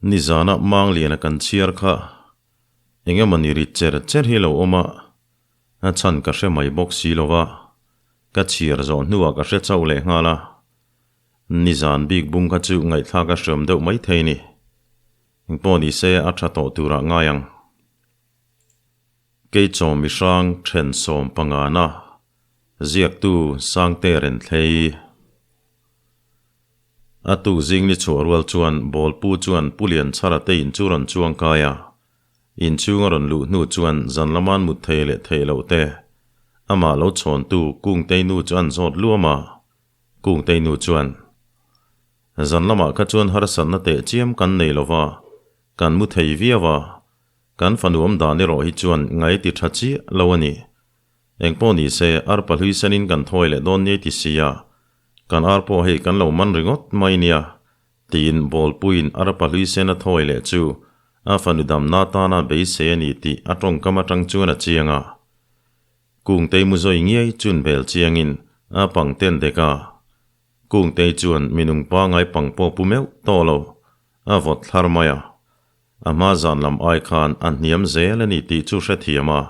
Nizana Mangliana kan chhiar kha eng emaw ni ri cher cher hi lo awm a, a chhan ka hre mai bawk si lo va, ka chhiar zawh hnuah ka hre chauh leh nghal a. Nizan bik bung kha chu ngaihthlak a hreawm deuh maithei ni. Engpawh ni se a tha tawh turah ngai ang. Keichawm mihrang then 15na ziaktu Sangte Renthlei. A tuk zing ni chhuah rual chuan Bawlpu chuan Pu Lianchhara te in chu rawn chuang kai a. Inchhung a rawn luh hnu chuan zan lama'n mut thei leh theih loh te amah lo chhawntu Kungtei nu chu an zawt luam a. Kungtei nu chuan, Zan lamah kha chuan harsatna teh chiam kan nei lo va, kan mu thei viau a, kan fanu awm dan erawh hi chuan ngai ti tha chiah lo a ni. Engpawh ni se, arpa hlui senin kan thawi leh dawn nia ti si a, kan ar pawh hei kan lo man ringawt mai nia, tiin Bawlpuiin arpa hlui sen a thawi leh chu a fanu damna tana beisei a ni tih a tawngkam atang chuan a chiang a. Kungtei mu zawi ngiai chun bel chiangin a pang ten dek a. Kungtei chuan minung pangai pang pawh pu meuh tawh lo, a vawt thlar mai a. A hma zan lam ai khan a hniam zel a ni tih chu hrethiam a.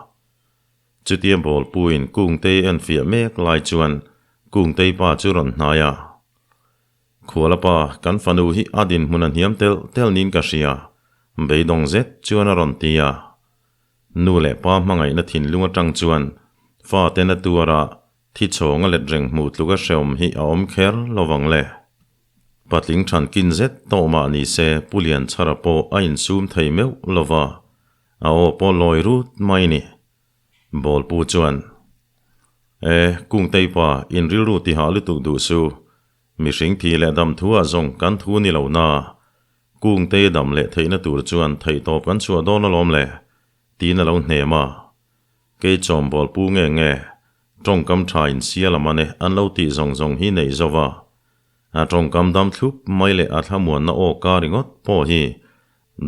Chutia Bawlpuiin Kungtei enfiah mek lai chuan Kungtei pa chu rawn hnai a. Khuala pa, kan fanu hi a dinhmun a hniam telh telh niin ka hria, beidawng zet chuan a rawn ti a. Nu leh pa hmangaihna thinlung atang chuan faten a tuara thi chhawng a let reng hmuh tluk a hreawm hi a awm kher lovang le. Patling than kin zet tawh mah ni se Pu Lianchhara pawh a insum thei meuh lova, a aw pawh lawi rut mai ni. Bawlpu chuan, E, Kungtei pa, in rilru tihah lutuk duh su. Mihring thi leh dam thu ah zawng kan thu ni lo na. Kungtei dam leh theihna tur chuan theihtawp kan chhuah dawn alawm le, tiin a lo hnem a. Kei chawm Bawlpu nge nge, tawngkam tha in sia lam ane an lo tih zawng zawng hi nei zo va. A tawngkam dam thlup mai leh a thlamuanna aw ka ringawt pawh hi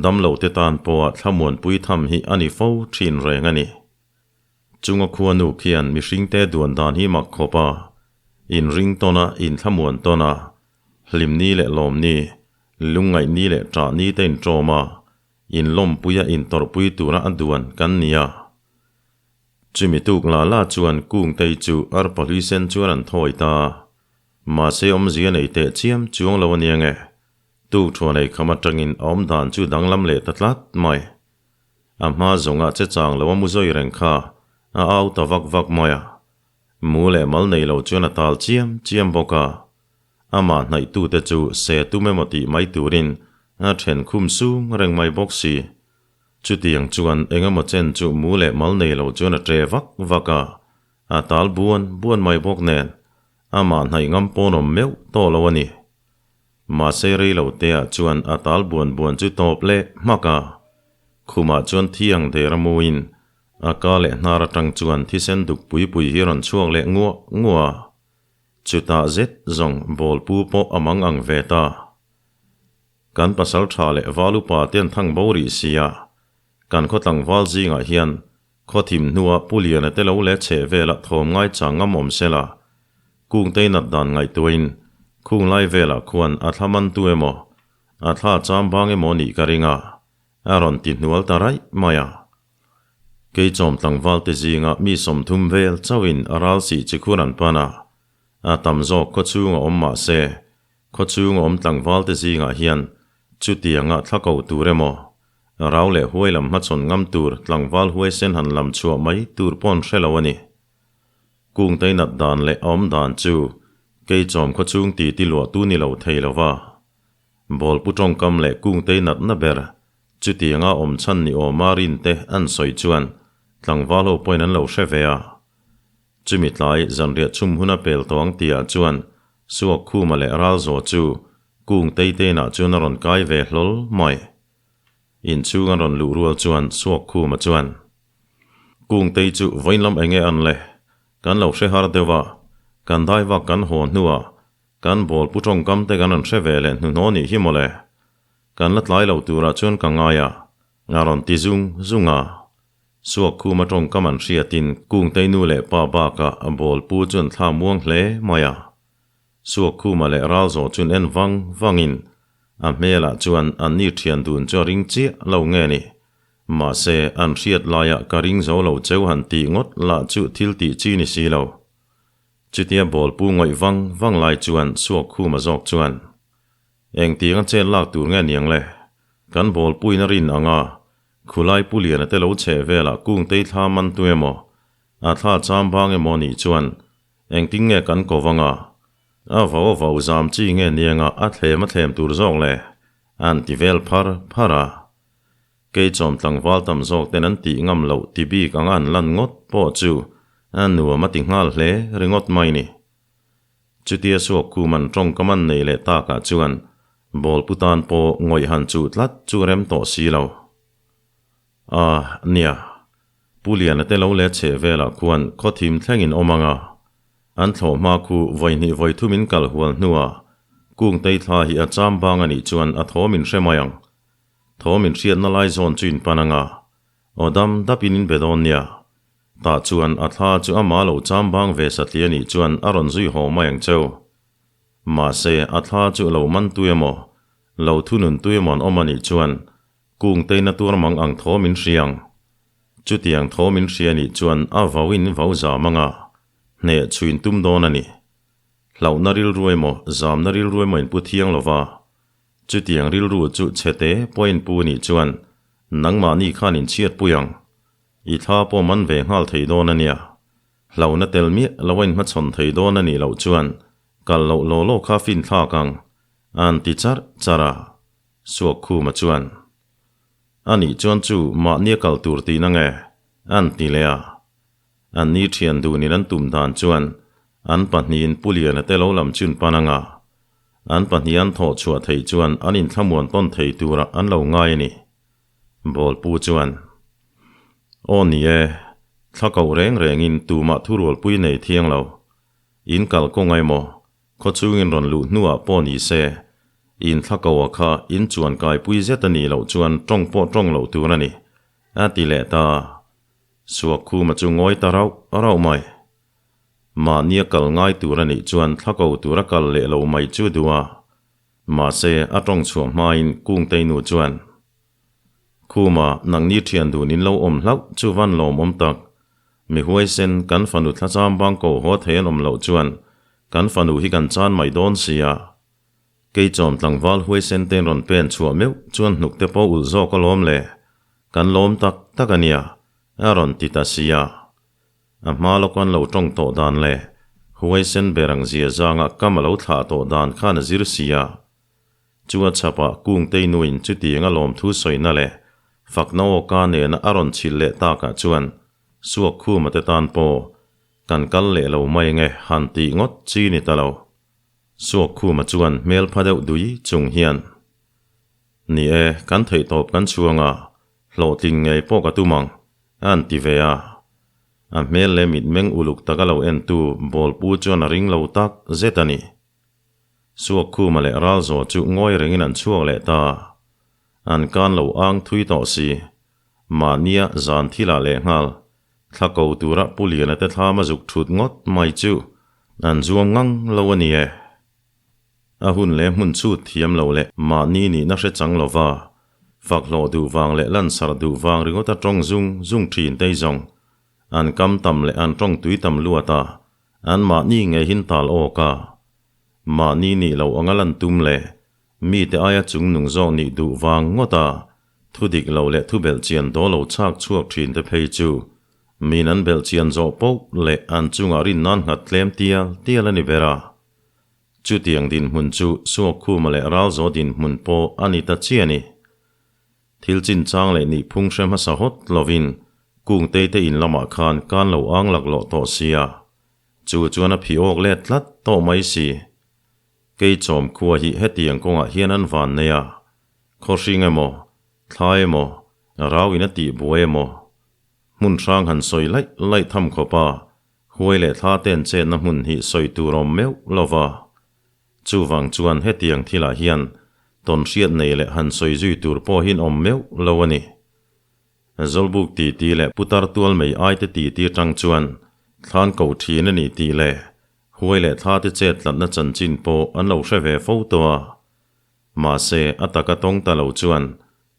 Damlo te tan pawha thlamuanpui tham hi a ni fo thin reng a ni. Chunga khuanu khian mihringte duan dan hi mak khawp a, inring tawn a, inthlamuan tawn a, hlimni leh lawmni, lungngaihni leh ṭahni te inṭawm a, inlawmpui a intawrhpui tura a duan kan ni a. Chumi tuk la la chuan Kungtei chu arpa hlui sen chuan an thawi ta. Mahse awmzia nei teh chiam chuang lo a nia nge. Tuk thuan ei kham atangin a awm dan chu danglam leh ta tlat mai. A hma zawnga che chang lo a mu zawi reng kha a au ta vak vak mai a. Mu leh mal nei lo chuan a tal chiam chiam bawk a. Amah hnaihtute chu se tum emaw tih mai turin a then khum sung reng mai bawk si. Chutiang chuan eng emaw chen chu mu leh mal nei lo chuan a tre vak vak a, a tal buan buan mai bawk nen amah hnaih ngam pawn awm meuh tawh lo a ni. Mahse rei lo te ah chuan a tal buan buan chu tawp leh hmak a. Khumah chuan thiang der a muin a ka leh hnar atang chuan thisen duk pui pui hi rawn chhuak leh nguah nguah a. Chutah zet zawng bawlpu pawh a mang ang ve ta. Kan pasal tha leh val upa te an thang bo rih sia. Kan khaw tlangval zingah hian khaw thim hnua Pu Liana te lo leh chheh velah thawm ngai chang ngam awm sela, Kungtei nat dan ngaihtuahin khung lai velah khuan a thla man tu emaw, a thla cham bang emaw nih ka ring a, a rawn ti hnual ta raih mai a. Keichawm tlangval te zinga mi 30 vel chauhin a ral sih chi khur an pan a, a tam zawk khaw chhunga awm mah se, khaw chhunga awm tlangval te zingah hian chutianga thla ko tur emaw, rau leh huai lam hmachhawn ngam tur tlangval huaisen han lam chhuah mai tur paw'n hre lo a ni. Kungtei nat dan leh a awm dan chu Keichawm khaw chhung ti ti luah tu ni lo thei lo va. Bawlpu tawngkam leh Kungtei natna ber chutianga awm chhan ni awma rinte an sawi chuan tlangval ho pawhin an lo hre ve a. Chumi tlai zanriah chhum huna pel tawh ang tihah chuan Suak Khuma leh Ralzaw chu Kungtei te inah chuan a rawn kai ve hlawl mai. Inchhung an rawn luh rual chuan Suak Khuma chuan, Kungtei chu vawiin lam enge an le? Kan lo hre har deuh a, kan dai vak kan haw hnuah kan bawl pu tawngkam te kan rawn hre ve leh hnuhnawh nih hi mawle. Kan la tlai lo turah chuan ka ngai a, a rawn ti zung zung a. Suak Khuma tawngkam an hriatin Kungtei nu leh pa bakah bawl pu chu an thla muang hle mai a. Suak Khuma leh Ralzaw chuan en vang vangin. A hmelah chuan an ni thian dun chu a ring chiah lo nge ni. Mahse, an hriat laiah ka ring zo lo cheu han tih ngawt lah chu thil tih chi ni si lo. Chutia bawlpu ngawih vang vang lai chuan Suakkhuma zawk chuan, Engtiang a chet lak tur nge niang le? Kan bawlpuin a rin ang a, khulai Pu Liana te lo chheh velah Kungtei thla man tu emaw, a thla cham bang emaw nih chuan engtin nge kan ko vang a? A vau a vau zam chi nge nianga a thlem a thlem tur zawk le? An ti vel phar phar a. Keichawm tlangval tam zawk ten an tih ngam loh ti bik anga an lan ngawt pawh chu a nuam a ti nghal hle ringawt mai ni. Chutia Suakkhum an tawngkam an nei leh takah chuan bawlpu tan pawh ngawih han chuh tlat chu rem tawh si lo. A, nia. Pu Liana te lo leh chheh velah khuan khawthim thlengin awm ang a. An thlawh hma khu vawihnih vawithum in kal hual hnuah Kungtei thla hi a cham bang a nih chuan a thawm in hre mai ang. Thawm in hriatna lai zawn chu in pan ang a. Aw dam dapin in be dawn nia. Tah chuan a thla chu ama lo cham bang ve satli a nih chuan a rawn zui haw mai ang cheu. Mahse, a thla chu lo man tu emaw, lo thunun tu emaw an awm a nih chuan kung teina tuar mang ang thawm in hria ang. Chutiang thawm in hria nih chuan a vau in vau zam ang a, hneh chhuin tum dawn a ni. Hlauhna rilru emaw, zamna rilru emaw in pu thiang lo va. Chutiang rilru chu chhete pawh in pu nih chuan nangmahni khan in chhiatpui ang. I thla pawh man ve nghal thei dawn a nia. Hlauhna tel miah lo a inhmachhawn thei dawn a nih loh chuan kal loh law law kha fin thlak ang, an ti charh charh a. Suakkhuma chuan, A nih chuan chu mahnia kal tur tihna nge? an ti leh a. An ni thian dunin an tum dan chuan an pahnihin Pu Liana te lo lam chun pan anga an pahnih an thawh chhuah theih chuan an inthlamuan tawn thei turah an lo ngai a ni. Bawlpu chuan, Aw ni e, thla koh reng rengin tumah thurualpui nei thiang lo. In kal kawng emaw, khaw chungin rawn luh hnuah pawh ni se, in thla koha kha in chuan kaipui zet a nih loh chuan tawng pawh tawng loh tur a ni, a ti leh ta. Suakkhuma chu ngawi ta rauh rauh mai. Mahnia kal ngai tur a nih chuan thla ko tura kal leh lo mai chu duh a. Mahse, a tawng chhuah hmain Kungtei nu chuan, Khuma, nangni thian dun in lo awm hlauh chu van lawmawm tak. Mi huaisen, kan fanu thlacham bang ko haw thei an awm loh chuan kan fanu hi kan chan mai dawn si a. Keichawm tlangval huaisen te'n rawn pen chhuah meuh chuan hnuk te pawh ulh zawk alawm le, kan lawm tak tak a nia, a rawn ti ta si a. A hma lawk an lo tawng tawh dan leh huaisen ber ang zia zanga kam a lo thlah tawh dan khan a zir si a. Chu a chhapah Kungtei nuin chutiang a lawmthu sawina leh fakna awka nena a rawn chhilh leh takah chuan Suakkhuma te tan pawh kan kal leh lo mai nge han tih ngawt chi ni ta lo. Suakkhuma chuan hmel pha deuh dui chung hian, Ni e, kan theihtawp kan chhuang a, hlawhtling ngei pawh ka tum ang. A an ti ve a. A hmel leh mitmeng uluk taka lo entu Bawlpu chuan a ring lo tak zet a ni. Suakkhuma leh Ralzaw chu ngawi rengin an chhuak leh ta. An kan lo ang thui tawh si. Mahnia zan thilah lehnghal thla ko tura Pu Liana te thlama zuk thut ngawt mai chu an zuam ngang lo a ni e. A hun leh hmun chhut thiam lo leh mahni nihna hre chang lova, fak hlawh duh vang leh lansarh duh vang ringawta tawng zung zung thin te zawng an kam tam leh an tawng tui tam luat a, an mahni ngeihin tal awk a. Mahni nih loh anga lan tum leh mite aia chungnung zawk nih duh vang ngawta thu dik lo leh thu belhchian daw lo chhak chhuak thin te phei chu min an belhchian zawh poh leh an chungah rin nan nghat tlem tial tial a ni ber a. Chutiang dinhmun chu Suakkhuma leh Ralzaw dinhmun pawh a ni ta chiah a ni. Thil chinchang leh nihphung hre hmasa hawt lovin Kungtei te in lamah khan kan lo ang laklawh tawh sia, chu chuan a phi awk let tlat tawh mai si. Keichawm khua hi hetiang kawngah hian an van nei a, khawhring emaw, thla emaw, rau in a tih buai emaw, hmun hrang han sawi laih laih tham khawp a, Huai leh thla ten chetna hmun hi sawi tur awm meuh lo va. Chuvang chuan hetiang thilah hian tawn hriat nei leh han sawi zui tur pawhin awm meuh lo a ni. Zawlbuk titi leh putar tual mei aite titi atang chuan thlan ko thin a ni tih leh huai leh thla te chet tlatna chanchin pawh an lo hre ve fo tawh a. Mahse, a taka tawng ta lo chuan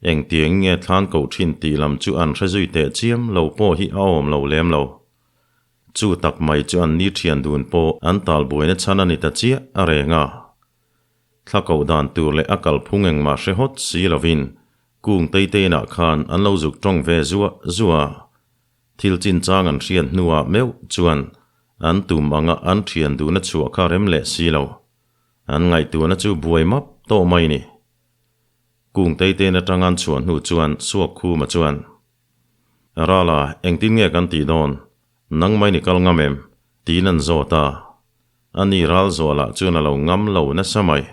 engtiang nge thlan koh thin tih lam chu an hre zui teh chiam lo pawh hi a awm lo lem lo. Chu tak mai chu an ni thian dun pawh an tal buaina chhan a ni ta chiah a reng a. Thla koh dan tur leh a kalphung engmah hre hawt si lovin kung teiteinah khan an lo zuk tawng ve zuah zuah a. Thil chinchang an hriat hnuah meuh chuan an tum anga an thian duhna chhuah kha rem leh si lo. An ngaihtuahna chu buai map tawh mai ni. Kung teitein atang an chhuah hnu chuan Suakkhuma chuan, Rala, engtin nge kan tih dawn? Nang mai ni kal ngam em? tiin an zawt a. Ani ral zawh lah chuan a lo ngam lo nasa mai.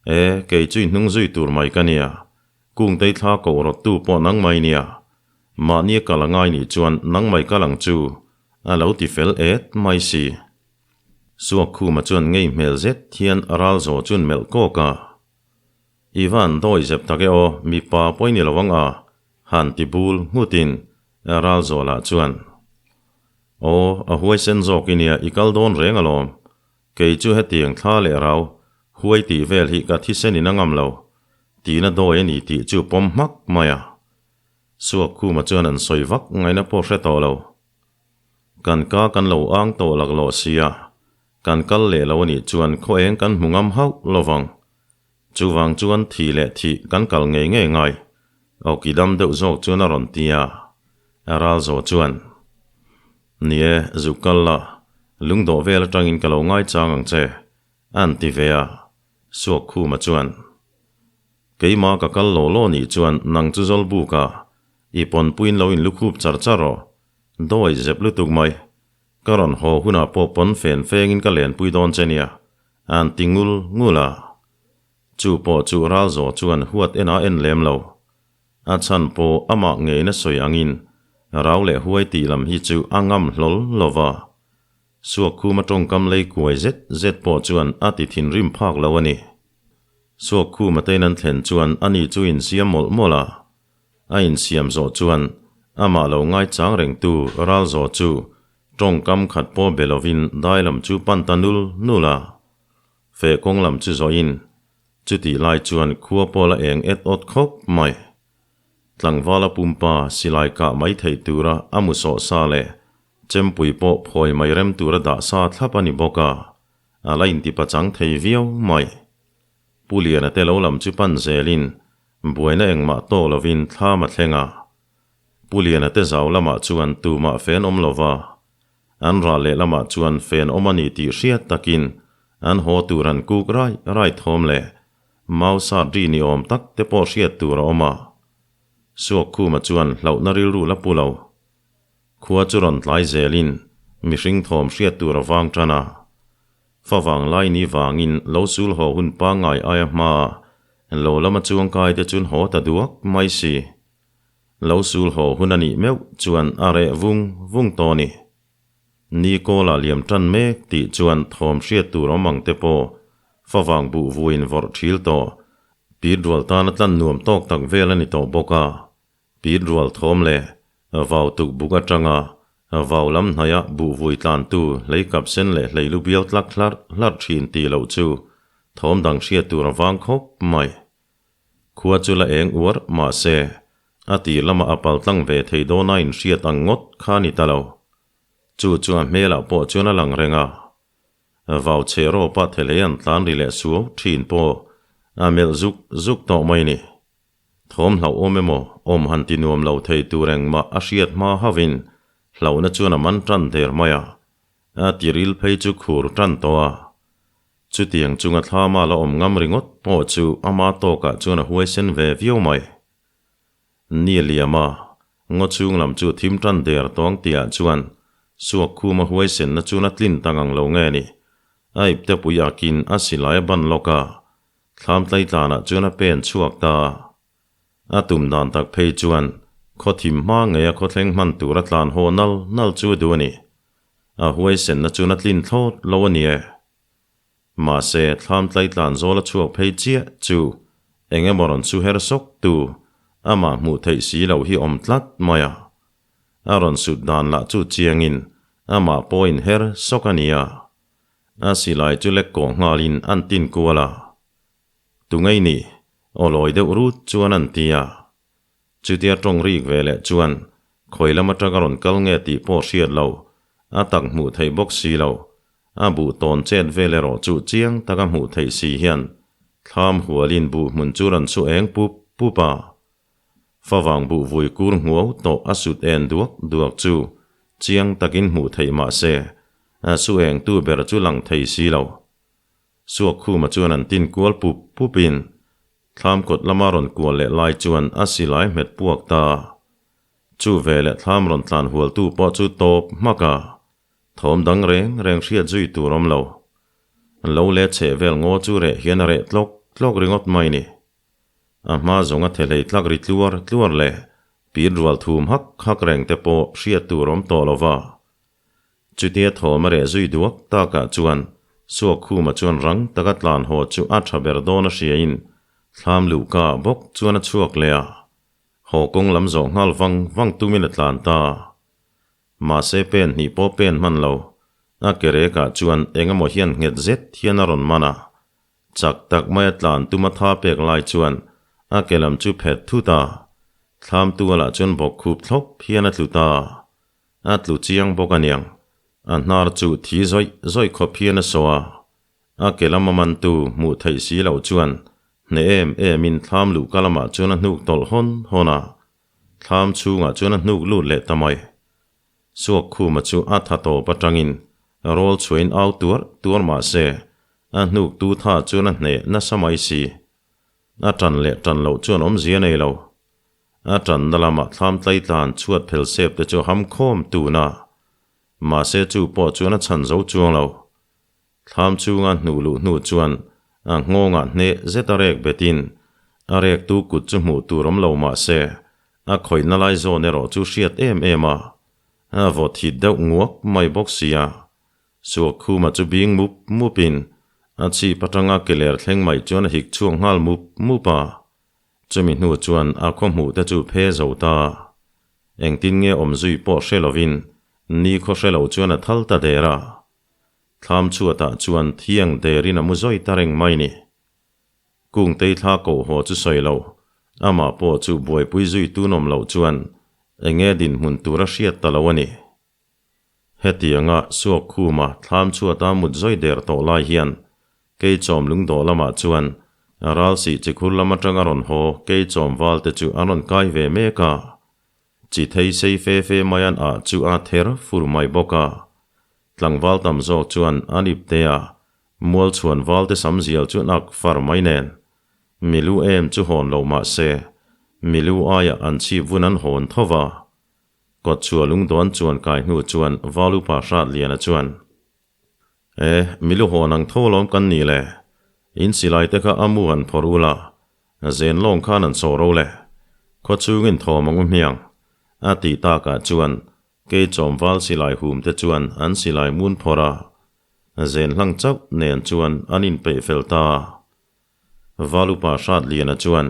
E, kei chu i hnung zui tur mai ka nia. Kungtei thla koh rawttu pawh nang mai nia. Mahni a kal a ngai nih chuan nang mai kal ang chu, a lo ti fel et mai si. Suakkhuma chuan ngei hmel zet hian a ral zawh chuan melh kawk a. I van dawi zep tak e aw, mipa pawh i ni lo ang a, han ti bul nghutin ral zawh lah chuan, Aw, a huaisen zawk i nia, i kal dawn reng alawm. Kei chu hetiang thla leh rau, huai tih vel hi ka thisen in a ngam lo, tihna dawi a ni tih chu pawm hmak mai a. Suakkhuma chuan an sawi vak ngaihna pawh hre tawh lo. Kan ka kan lo ang tawh laklawh sia, kan kal leh lo a nih chuan khaw eng kan hmu ngam hauh lovang. Chuvang chuan thih leh thih kan kal ngei ngei ngai, awki dam deuh zawk chuan a rawn ti a, a ral zawh chuan, Ni e, zuk kal la, lungdawh vel atangin ka lo ngaichang ang che, a'n ti ve a, Suakkhuma chuan, Keimah ka kal law law nih chuan nang chu Zawlbuk a, i pawnpuiin lo inlukhup char char rawh, dawi zep lutuk mai, ka rawn haw hunah pawh pawn fen fengin ka lenpui dawn che nia, An ti ngul ngul a. Chu pawh chu Ralzaw chuan huat en a en lem lo. A chhan pawh amah ngeina sawi angin rau leh huai tih lam hi chu a ngam hlawl lo va. Suakkhuma tawngkam lei kuai zet zet pawh chuan a ti thinrim phak lo a ni. Suakkhuma tein an thlen chuan ani chu insiam mawlh mawlh a. A insiam zawh chuan amah lo ngaichang rengtu Ralzaw chu Tawngkam khat pawh be lovin dai lam chu pan ta nul nul a, feh kawng lam chu zawhin chutih lai chuan khua pawh la eng et awt khawp mai. Tlangvala pumpa silai kah mai theih tura a mu sawh sa leh chempui pawh phawi mai rem tura dah sa thlap a ni bawk a, a la intipachang thei viau mai. Pu Liana te lo lam chu pan zelin buaina engmah tawk lovin thlam a thleng a. Pu Liana te zau lamah chuan tumah fen awm lova, an ral leh lamah chuan fen awm a ni tih hriat takin an haw tur an kuk rai rai thawm leh mau sat ri ni awm tak te pawh hriat tur a awm a. Suakkhuma chuan hlauhna rilru la pu lo. Khua chu rawn tlai zelin mihring thawm hriat tur a vang tan a. Favang lai ni vangin lo sul haw hun pangngai aia hmaa lo lama chuangkai te chun haw ta duak mai si. Lo sul haw hun a nih meuh chuan a reh vung vung tawh a ni. Ni kawlah liam tan mek tih chuan thawm hriat tur awm ang te pawh favang buh vuin vawrh thil tawh. Pit rual tana tlan nuam tawk tak vel a ni tawh bawk a. Pit rual thawm leh vau tuk buk atanga vau lam hnaia buh vui tlantu hlei kap sen leh hlei lu bial tlak hlarh hlarh thin tih loh chu thawm dang hriat tur a vang khawp mai. Khua chu la eng uar mahse, a tir lamah a pal tlang ve thei dawn a inhriat ang ngawt kha a ni ta lo. Chu chu a hmelah pawh chuan a lang reng a. Vau chhe rawpa thelei an tlan ri leh suau thin pawh a melh zuk zuk tawh mai ni. Thawm hlauhawm emaw awm han ti nuam lo thei tur engmah a hriat hma hauhin hlauhna chuan a man tan der mai a, a tiril phei chu khur tan tawh a. Chutiang chunga thlama la awm ngam ringawt pawh chu ama tawkah chuan a huaisen ve viau mai. Ni a liam a, ngaw chhung lam chu thim tan der tawng tihah chuan Suakkhuma huaisenna chuan a tlin ta ngang lo nge ni. A ipte pui akin a silai a ban lawk a, thlam tlaitlanah chuan a pen chhuak ta a. A tum dan tak phei chuan khaw thim hma ngeia khawthleng hman tura tlan haw nal nal chu a duh a ni. A huaisenna chuan a tlin thlawt lo a ni e. Mahse, thlam tlaitlan zawl a chhuak phei chiah chu eng emaw rawn su her sawk tu amah hmuh theih si loh hi awm tlat mai a. A rawn sut dan lah chu chiangin amah pawhin her sawk a ni a. A silai chu lek kawh nghalin an tin kual a. Tungei nih? Aw lawi deuh rut chuan an ti a. Chutia tawng rik ve leh chuan khawi lam atanga rawn kal nge tih pawh hriat lo, a tak hmuh theih bawk si lo. A buh tawn chet vel erawh chu chiang taka hmuh theih si hian thlam hualin buh hmun chu rawn chu eng pup pup a. Favang buh vui kur hmuau tawh a sut en duak duak chu chiang takin hmuh theih mah se, a su engtu ber chu lang thei si lo. Suakkhuma chuan an tin kual pup pupin thlam kawt lama rawn kual leh lai chuan a silai hmet puak ta. Chu veleh thlam rawn tlan hualtu pawh chu tawp hmak a, thawm dang reng reng hriat zui tur awm lo. Lo leh chheh vel ngaw chu reh hian a reh tlawk tlawk ringawt mai ni. A hma zawnga thelei tlak ri tluar tluar leh pit rual thum hak hak reng te pawh hriat tur awm tawh lo va. Chutia thawm a reh zui duak takah chuan Suakkhuma chuan rang taka tlan haw chu a tha ber dawn a hriain thlam luhka bawk chuan a chhuak leh a, haw kawng lam zawh nghal vang vang tumin a tlan ta. Mahse pen hnih pawh pen hman lo, a ke rekah chuan eng emaw hian nghet zet hian a rawn man a, Chak tak maia tlan tuma tha pek lai chuan a ke lam chu phet thut a, thlam tualah chuan bawk khup thlawp hian a tlu ta. A tlu chiang bawk aniang. A hnar chu thi zawih zawih khawp hian a saw a, a ke lam a mantu hmuh theih si loh chuan hneh em emin thlam luhka lamah chuan a hnuk tawlh hawn hawn a, thlam chhungah chuan a hnuk lut leh ta mai. Suakkhuma chu a tha tawp atangin rawl chhuahin au tuar tuar mah se, a hnuk tu tha chuan a hneh nasa mai si. A tan leh tan loh chuan awmzia nei lo. A tanna lamah thlam tlaitlan chhuat phel sep te chu ham khawm tun a, mahse chu pawh chuan a chhan zo chuang lo. Thlam chunga hnuh luh hnu chuan a nghawngah hneh zet a rek betin a rek tu kut chu hmuh tur awm lo mah se a khawihna lai zawn erawh chu hriat em em a, a vawt hit deuh nguak mai bawk si a. Suakkhuma chu bing mup mupin a chhip atanga ke ler thleng mai chuan a hik chhuak nghal mup mup a. Chumi hnu chuan a khaw hmuh te chu phe zo ta. Engtin nge awm zui pawh hre lovin ni khaw hre lo chuan a thal ta der a. Thlam chhuatah chuan thiang derin a mu zawi ta reng mai ni. Kungtei thla koh haw chu sawi lo, amah pawh chu buaipui zui tunawm loh chuan enge dinhmun tur a hriat ta lo a ni. Hetianga Suakkhuma thlam chhuata mut zawi der tawh lai hian Keichawm lungdawh lamah chuan Ralsih chikhur lam atanga rawn haw Keichawm valte chu an rawn kai ve mek a. Chi thei sei fe fe mai an ah chu a ther fur mai bawk a. Tlangval tam zawk chuan an ip te a, mual chhuan val te sam zial chu an ak far mai nen. Milu em chu hawn lo mah se, milu aiah an chhip vun an hawn tho va. Kawt chhuah lungdawn chuan kai hnu chuan val upa hrat liana chuan, E, milu hawn ang tho lawm kan nih le, in silai te kha a mu han phawrh ula, zen lawng khan an chawh ro le, khaw chungin thawm ang u hmiang, a tih takah chuan Kei chawmval silai hum te chuan an silai mun phawrh a, zen hlang chauh nen chuan an inpeih fel ta. Valupa Hratliana chuan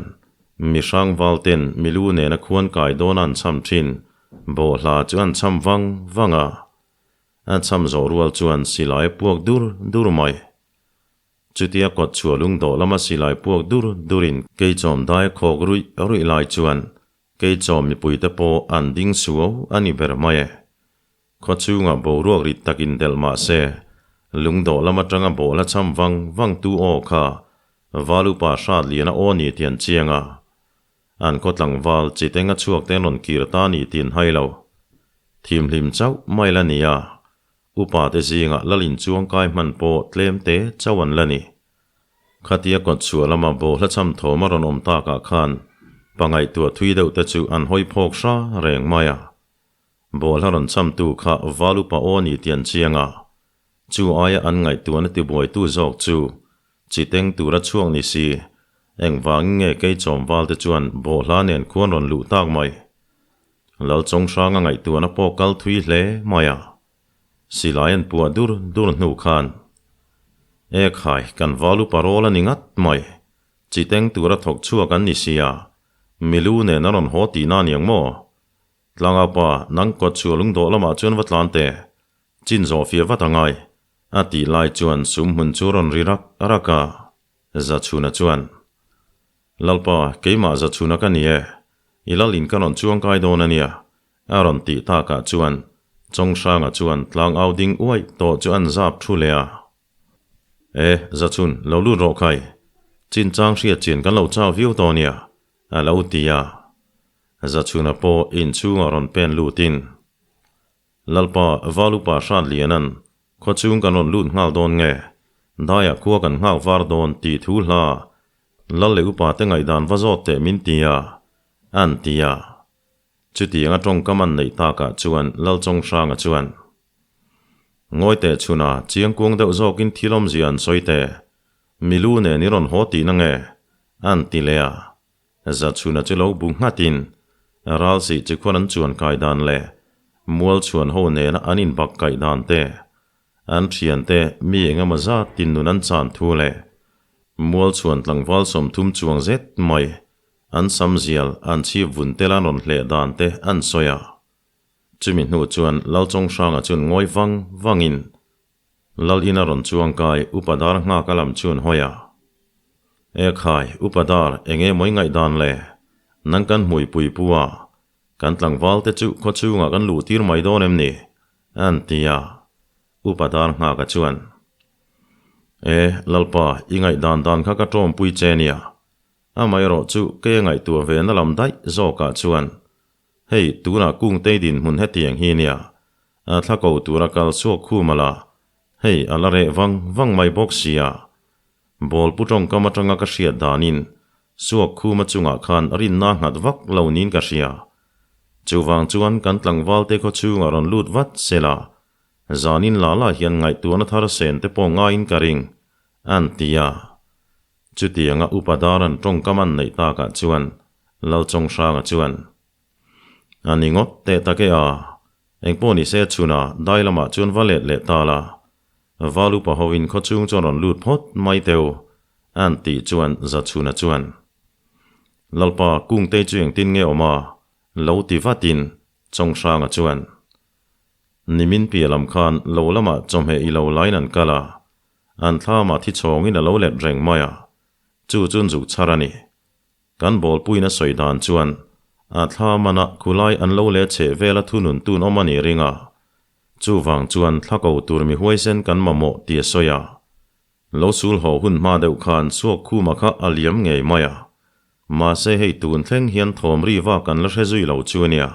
mihrang val ten milu nena khuan kai dawn a an cham thin, bawhhla chu an cham vang vang a. A cham zawh rual chuan silai a puak dur dur mai. Chutia kawt chhuah lungdawh lama silai puak dur durin kei chawm dai a khawk ruih ruih lai chuan Kei chawm mipuite pawh an ding suau a ni ber mai e. Khaw chhungah boruak rit tak indelh mah se, lungdawh lam atanga bawhla cham vang vang tu aw kha Val upa hrat lian a aw ni tih an chiang a. An khaw tlangval chi teng a chhuak te an rawn kir ta ni tih an hai lo. Thimhlim chauh mai la ni a, upa te zingah lal inchuang kai hman pawh tlem te chauh an la ni. Khatia kawt chhuah lama bawhla cham thawm a rawn awm takah khan pa ngaihtuah thui deuh te chu an hawi phawk hra reng mai a. Bawhla rawn chamtu kha val upa aw ni tih an chiang a, chu aia an ngaihtuahna tibuaitu zawk chu chi teng tura chhuak ni si, engvangin nge kei chawmval te chuan bawhla nen khuan rawn luh tak mai? Lalchawnghranga ngaihtuahna pawh kal thui hle mai a. Silai an puah dur dur hnu khan E khai, kan val upa rawl a ni ngat mai. Chi teng tura thawk chhuak an ni sia, milu nen a rawn haw tihna a niang maw? Tlangau pa, nang kawt chhuah lungdawh lamah chuan va tlan teh. Chin zawh fiah vat a ngai. A tih lai chuan sum hmun chu a rawn ri rak rak a. Zachhuna chuan. Lalpa, keimah Zachhuna ka ni e. I lal in ka rawn chuangkai dawn a nia, a rawn tih takah chuan Chawnghranga chuan tlangau ding uaih tawh chu an zap thu leh a. E, Zachhun, lo lut rawh khai. Chinchang hriat chian kan lo chau viau tawh a nia, a lo ti a. Zachhuna pawh inchhungah rawn pen lutin, Lalpa, Valupa hrat lianan khawchhung kan rawn lut nghal dawn nge? Daiah khua kan nghak var dawn tih thu hla Lal leh upa te ngaihdan va zawt teh min ti a, an ti a. Chutianga tawngkam an neih takah chuan Lal Chawnghranga chuan, Ngawi teh chhuna chiangkuang deuh zawkin thil awmzia an sawi teh, milu nen i rawn haw tihna nge? an ti leh a. Zachhuna chu lo bu nghatin Ralsih chi khuan an chuan kai dan leh Mualchhuan ho nena an inbak kaih dan te, an thiante mi engemaw zat tin nun an chan thu leh Mualchhuan tlangval 30 chuang zet mai an sam zial an chhip vun tel an rawn hleh dan te an sawi a. Chumi hnu chuan Lalchawnghranga chuan ngawi vang vangin Lal ina rawn chuang kai Upa Dar nghak a lam chuan hawi a. E khai, Upa Dar, eng nge mawi ngaihdan le? Nang kan hmui pui pu a, kan tlangval te chu khaw chhungah kan luh tir mai dawn em ni? An ti a. Upa Dar nghak a chuan, E, Lalpa, i ngaihdan dan kha ka tawmpui che nia. Amaherawh chu kei a ngaihtuah ve na lam daih zawkah chuan Hei, tunah Kungtei dinhmun hetiang hi nia, a thla ko tura kal chhuak khum a la, hei a la reh vang vang mai bawk sia. Bawl pu tawngkam atanga ka hriat danin suak khuma chungah khan rinna nghat vak lo niin ka hria. Chuvang chuan kan tlangvalte khaw chhungah rawn lut vat sela, zanin lah lah hian ngaihtuahna thar sen te pawh ngaiin ka ring, an ti a. Chutianga upa daran tawngkam an neih takah chuan Lalchawnghranga chuan, A ni ngawt teh tak e a, engpawh ni se chhuna dai lamah chuan va let leh ta la, val upa hoin khawchhung chuan rawn lut phawt mai teu, an tih chuan Zachhuna chuan, Lalpa Kungtei chu engtin nge awm a? lo ti vatin Chawnghranga chuan, Nimin piah lam khan lo lamah chawhmeh i lo lain an kal a, An thlamah thi chhawngin a lo let reng mai a, chu chu zuk chhar a ni. Kan bawlpuiin a sawi dan chuan a thla manah khulai an lo leh chheh vela thunun tun awm a nih ring a, chuvang chuan thla ko tur mi huaisen kan mamawh tih a sawi a. Lo sul haw hun hma deuh khan chhuak khuma kha a liam ngei mai a, mahse hei tun thleng hian thawm ri vak an la hre zui lo chu a nia.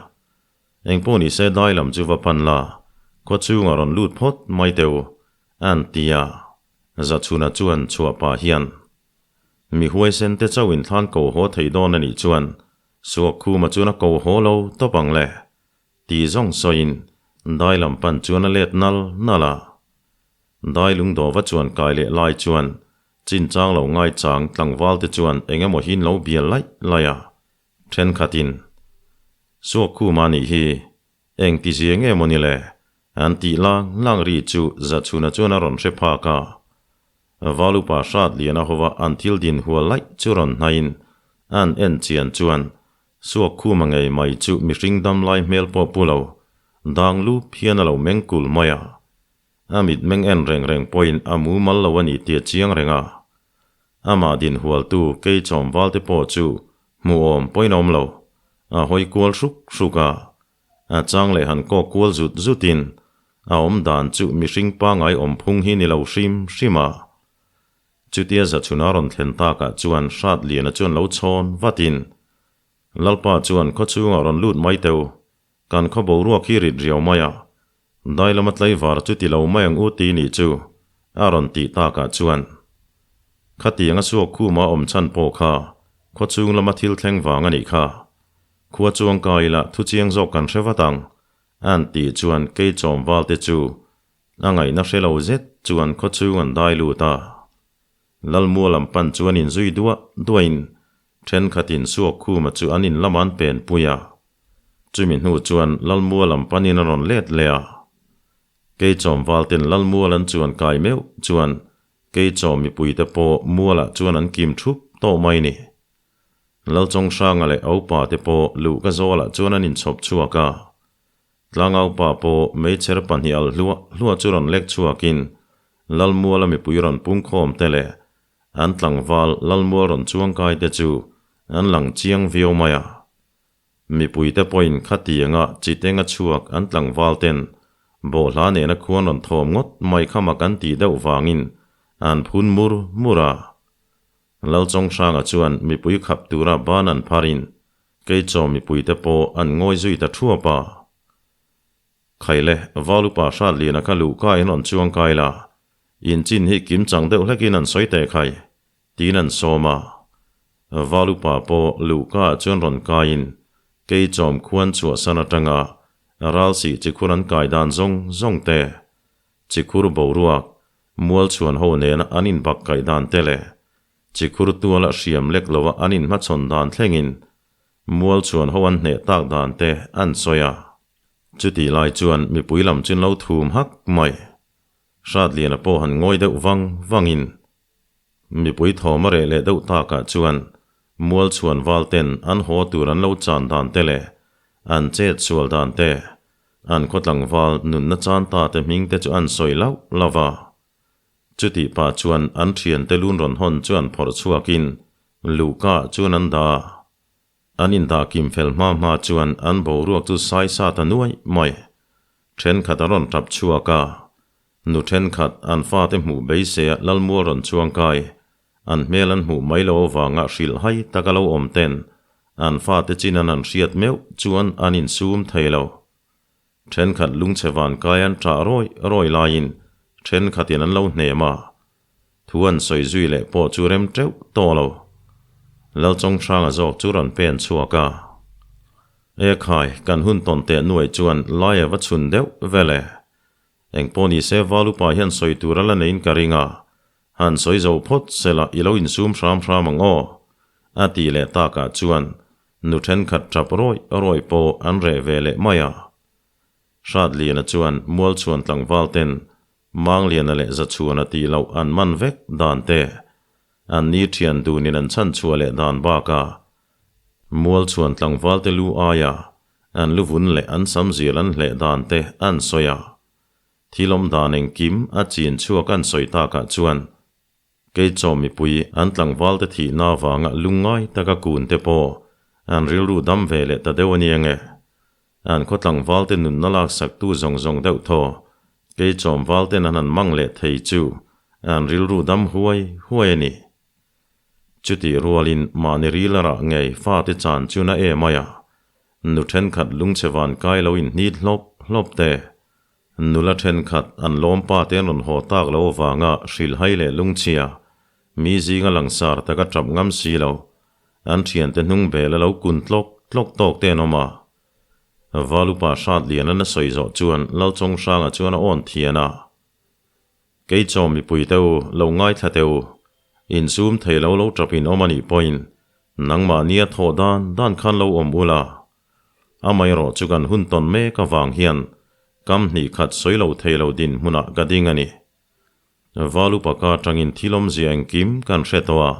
Engpawh ni se dai lam chu va pan la, khaw chhungah rawn lut phawt mai teu, an ti a. Zachhuna chuan chhuah pah hian, Mi huaisen te chauh in thlan ko haw thei dawn a nih chuan Suakkhuma chuan a ko haw lo tawp ang le, ti zawng sawiin dai lam pan chuan a let nal nal a. Dai lungdawva chuan kai leh lai chuan chinchang lo ngaichang tlangval te chuan eng emaw hi an lo bial laih laih a. Thenkhatin, Suakkhuma nih hi eng ti zia nge maw ni le? an tih lang lang ri chu Zachhuna chuan a rawn hre phak a. Valupa hrat lian a hova an thil din hual laih chu rawn hnaiin an en chian chuan Suakkhuma ngei mai chu mihring dam lai hmel pawh pu lo, dang lup hian a lo meng kul mai a. A mit meng en reng reng pawhin a mumal lo a ni tih a chiang reng a. Amah din hualtu kei chawmval te pawh chu hmuhawm pawhin a awm lo. A hawi kual hruk hruk a, a chang leh han kawk kual zut zutin a awm dan chu mihring pangai awm phung hi ni lo hrim hrim a. Chutia Zachhuna rawn thlen takah chuan Hratliana chuan lo chhawn vatin, Lalpa chuan khawchhungah rawn lut mai teu, kan khaw boruak hi rit riau mai a, Dai lama tlaivar chu ti lo mai ang u ti nih chu a rawn tih takah chuan khatiang a suak khuma awm chhan pawh kha khaw chhung lama thil thleng vang a nih kha. Khua chuang ka ila thu chiang zawk kan hre vat ang an tih chuan kei chawm val te chu a ngaihna hre lo zet chuan khaw chhung an dai lut a. Lalmua lam pan chuan inzui duah duahin thenkhatin suak khuma chu an in lamah an pen pui a. Chumi hnu chuan Lalmua lam panin a rawn let leh a. Keichawm valten Lalmual an chuan kai meuh chuan Keichawm mipuite pawh mualah chuan an kim thup tawh mai ni. Lalchawnghranga leh Aupa te pawh luhka zawlah chuan an inchhawp chhuak a. Tlangaupa pawh meichher pahnih al hluah hluah chu rawn lek chhuakin Lalmuala mipui rawn pungkhawm te leh an tlangval Lalmual rawn chuangkai te chu an lang chiang viau mai a. Mipuite pawhin khatianga chitenga chhuak an tlangval ten bawhhla nena khuan rawn thawm ngawt mai kha mak an tih deuh vangin an phun mur mur a. Lalchawnghranga chuan mipui khap tura ban an pharin Keichaw mipuite pawh an ngawi zui ta thuap a. Khaile, Valupa Hratliana kha luhka in rawn chuang kai la, in chin hi kim chang deuh hlekin an sawi teh khai, tiin an sawm a. Valupa pawh luhka ah chuan rawn kaiin Keichawm khuan chhuahsan atanga ralsih chikhur an kai dan zawng zawng te, chikhur boruak, mualchhuan ho nena an inbak kaih dan te leh Chikhur tuala hriam lek loa an inhmachhawn dan thlengin mual chuan ho an hneh tak dan te an sawi a. Chutih lai chuan mipui lam chu lo thum hak mai. Hratliana pawh han ngawi deuh vang vangin mipui thawm a reh leh deuh takah chuan mual chhuan val ten an haw tur an lo chan dan te leh an chet sual dan te, an khaw tlangval nunna chan ta te hming te chu an sawi lauh lauh a. Chutih pah chuan an thiante lun rawn hawn chu an phawrh chhuakin luhka chuan an dah a. An indah kim fel hma hma chuan an boruak chu sai sa ta nuai mai. Thenkhat a rawn tap chhuak a, nu thenkhat an fate hmuh beiseia Lalmual rawn chuang kai, an hmel an hmuh mai lo avanga hrilh hai taka lo awm ten an fate chin an han hriat meuh chuan an insum thei lo. Thenkhat lungchhe van kai an ṭah rawi rawi laiin thenkhatin an lo hnem a, thu an sawi zui leh pawh chu rem teuh tawh lo. Lalchawnghranga zawk chu rawn pen chhuak a, E khai, kan hun tawn teh nuai chuan lai a va chhun deuh vel e. Engpawh ni se Valupa hian sawi tur a la neiin ka ring a, han sawi zo phawt sela i lo insum hram hram ang aw, a tih leh takah chuan Nu thenkhat tap rawih rawih pawh an reh ve leh mai a. Hratliana chuan Mualchhuan tlangval ten Mangliana leh Zachhuana tih loh an man vek dan te, an ni thian dunin an chhan chhuah leh dan bakah Mualchhuan tlangval te lu aia an lu vun leh an sam zil an hleh dan te an sawi a. Thil awm dan engkim a chin chhuak an sawi takah chuan Keichaw mipui an tlangvalte thihna avanga lungngai taka kunte pawh an rilru dam ve leh ta deuh a ni ange. An khaw tlangvalte nunna laksaktu zawng zawng deuh thaw Keichawm valten an han mang leh thei chu an rilru dam huai huai a ni. Chutih rualin mahni ril a rah ngei fate chan chu na em mai a, nu thenkhat lungchhe vankai lo inhnit hlawp hlawp te, Nula thenkhat an lawmpa te an rawn haw tak lo avanga hrilhhai leh lungchhia, mi zinga langsar taka tap ngam si lo, an thiante hnung bel a lo kun tlawk tlawk tawk te an awm a. Valupa Hratliana na sawi zawh chuan Lalchawnghranga chuan a awn thian a. Keichaw mipui te u, lo ngaithla teh u, insum thei lo lo tap in awm a nih pawhin nangmahnia thawh dan dan khan lo awm ula, Amaherawh chu kan hun tawn mek avang hian kam hnih khat sawi lo thei lo dinhmunah ka ding a ni. Valupa ka atangin thil awmzia engkim kan hre tawh a,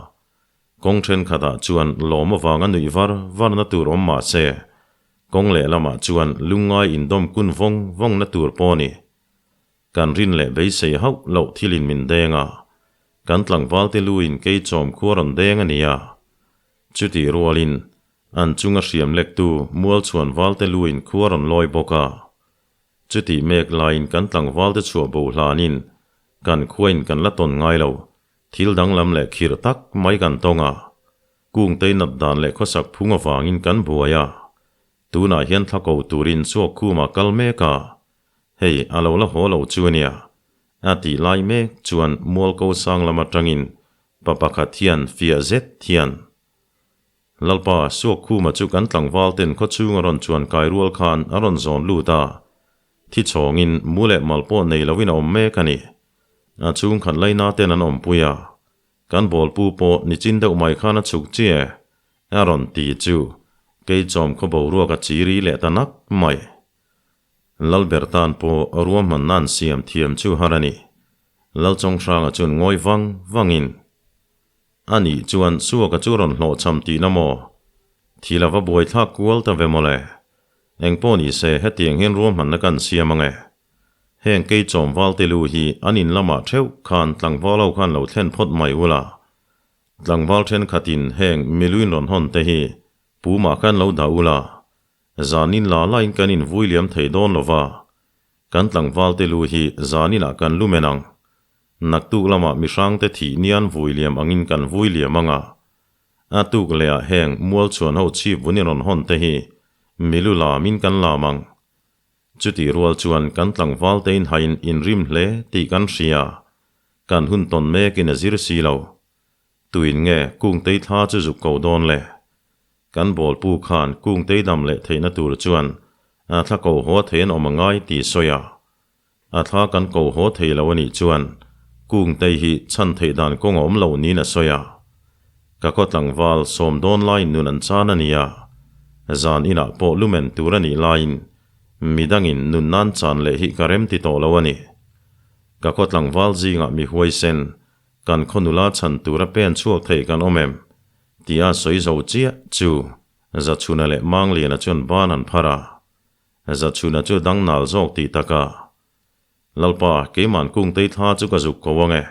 kawng thenkhatah chuan lawm avanga nuih var varna tur awm mah se, kawng lehlamah chuan lungngai indawm kun vawng vawngna tur pawh a ni. Kan rin leh beisei hauh loh thilin min deng a, kan tlangvalte luin keichawm khua rawn deng a ni a. Chutih rualin An chunga hriam lektu Mualchhuan valte luin khua rawn lawi bawk a. Chutih mek laiin kan tlangvalte chhuah bo hlanin kan khuain kan la tawn ngai lo, thil danglam leh khirh tak mai kan tawng a. Kungtei nat dan leh khawsak phung avangin kan buai a. Tunah hian thla ko turin Suakkhuma kal mek a. Hei, a lo la haw lo chu a nia. A tih lai mek chuan Mualko sang lam atangin pa pakhat hian fiah zet hian Lalpa, Suakkhuma chu kan tlangval ten khawchhung a rawn chuan kai rual khan a rawn zawn lut a, thi chhawngin mu leh mal pawh nei loin a awm mek a ni. A chhungkhat laina ten an awmpui a, kan bawlpu pawh nichin deuh mai khan a chhuk chiah e, a rawn ti chu keichawm khaw boruak a chiri leh ta nak mai. Lalber tan pawh ruahmanna an siam thiam chu har a ni. Lalchawnghranga chuan ngawi vang vangin. A nih chuan Suaka chu rawn hlawhchham tihna maw? Thil a va buaithlak kual ta ve mawle. Engpawh ni se hetiang hian ruahmanna kan siam ang e. Heng keichawm valte lu hi an in lamah theuh khan tlangval ho khan lo thlen phawt mai ula. Tlangval thenkhatin heng miluin rawn hawn te hi Pumah khan lo dah ula, zanin la lain kan invui liam thei dawn lo va, kan tlangvalte lu hi zaninah kan lu men ang. Naktuk lamah mihrangte thih nian vui liam angin kan vui liam ang a. A tuk lehah heng mualchhuan ho chhip vun in rawn hawn te hi milu lamin kan lam ang. Chutih rual chuan kan tlangvalte in hain inrim hle tih kan hria, kan hun tawn mekin a zir si lo. Tuin nge Kungtei thla chu zuk ko dawn le? Kan bawlpu khan Kungtei dam leh theihna tur chuan a thla ko haw thei an awm a ngai tih sawi a. A thla kan ko haw thei lo a nih chuan Kungtei hi chhan theih dan kawng a awm lo niin a sawi a. Ka khaw tlangval sawm dawn laiin nun an chan a ni a. Zan inah pawh lumen tur a nih laiin midangin nun nan chan leh hi ka rem ti tawh lo a ni. Ka khaw tlangval zingah mi huaisen Kan khaw nula chhan tura pen chhuak thei kan awm em? Tia sawi zo chiah chu Zachhuna leh Mangliana chuan ban an phar a. Zachhuna chu dang nal zawk tih taka, Lalpa, keiman Kungtei thla chu ka zuk ko ang e,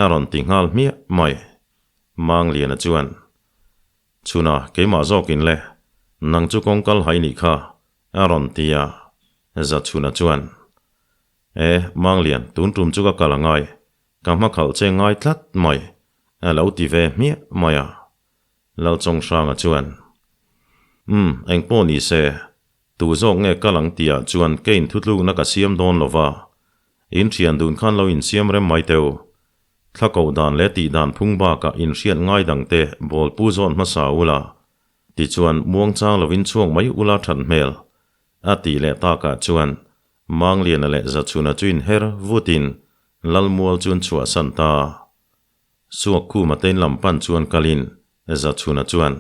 a rawn ti nghal hmiah mai. Mangliana chuan, Chhuna, keimah zawkin le, nang chu kawngkal hai nih kha, a rawn ti a. Zachhuna chuan, E, Manglian, tun tum chu ka kal a ngai, Ka hma khalh che ngai tlat mai, a lo ti ve hmiah mai a. Lalchawnghranga chuan, Umm, engpawh ni se, tu zawk nge kal ang tihah chuan ka inthutlukna ka siam dawn lo va, in thian dun khan lo insiam rem mai teu. Thla koh dan leh tih dan phung bakah inhriat ngai dangte bawlpu zawn hmasa ula, tichuan muangchang lovin chhuak mai ula that hmel, a tih leh takah chuan Mangliana leh Zachhuna chu inher vutin Lalmual chu an chhuahsan ta. Suakkhuma te in lam pan chuan kalin Zachhuna chuan,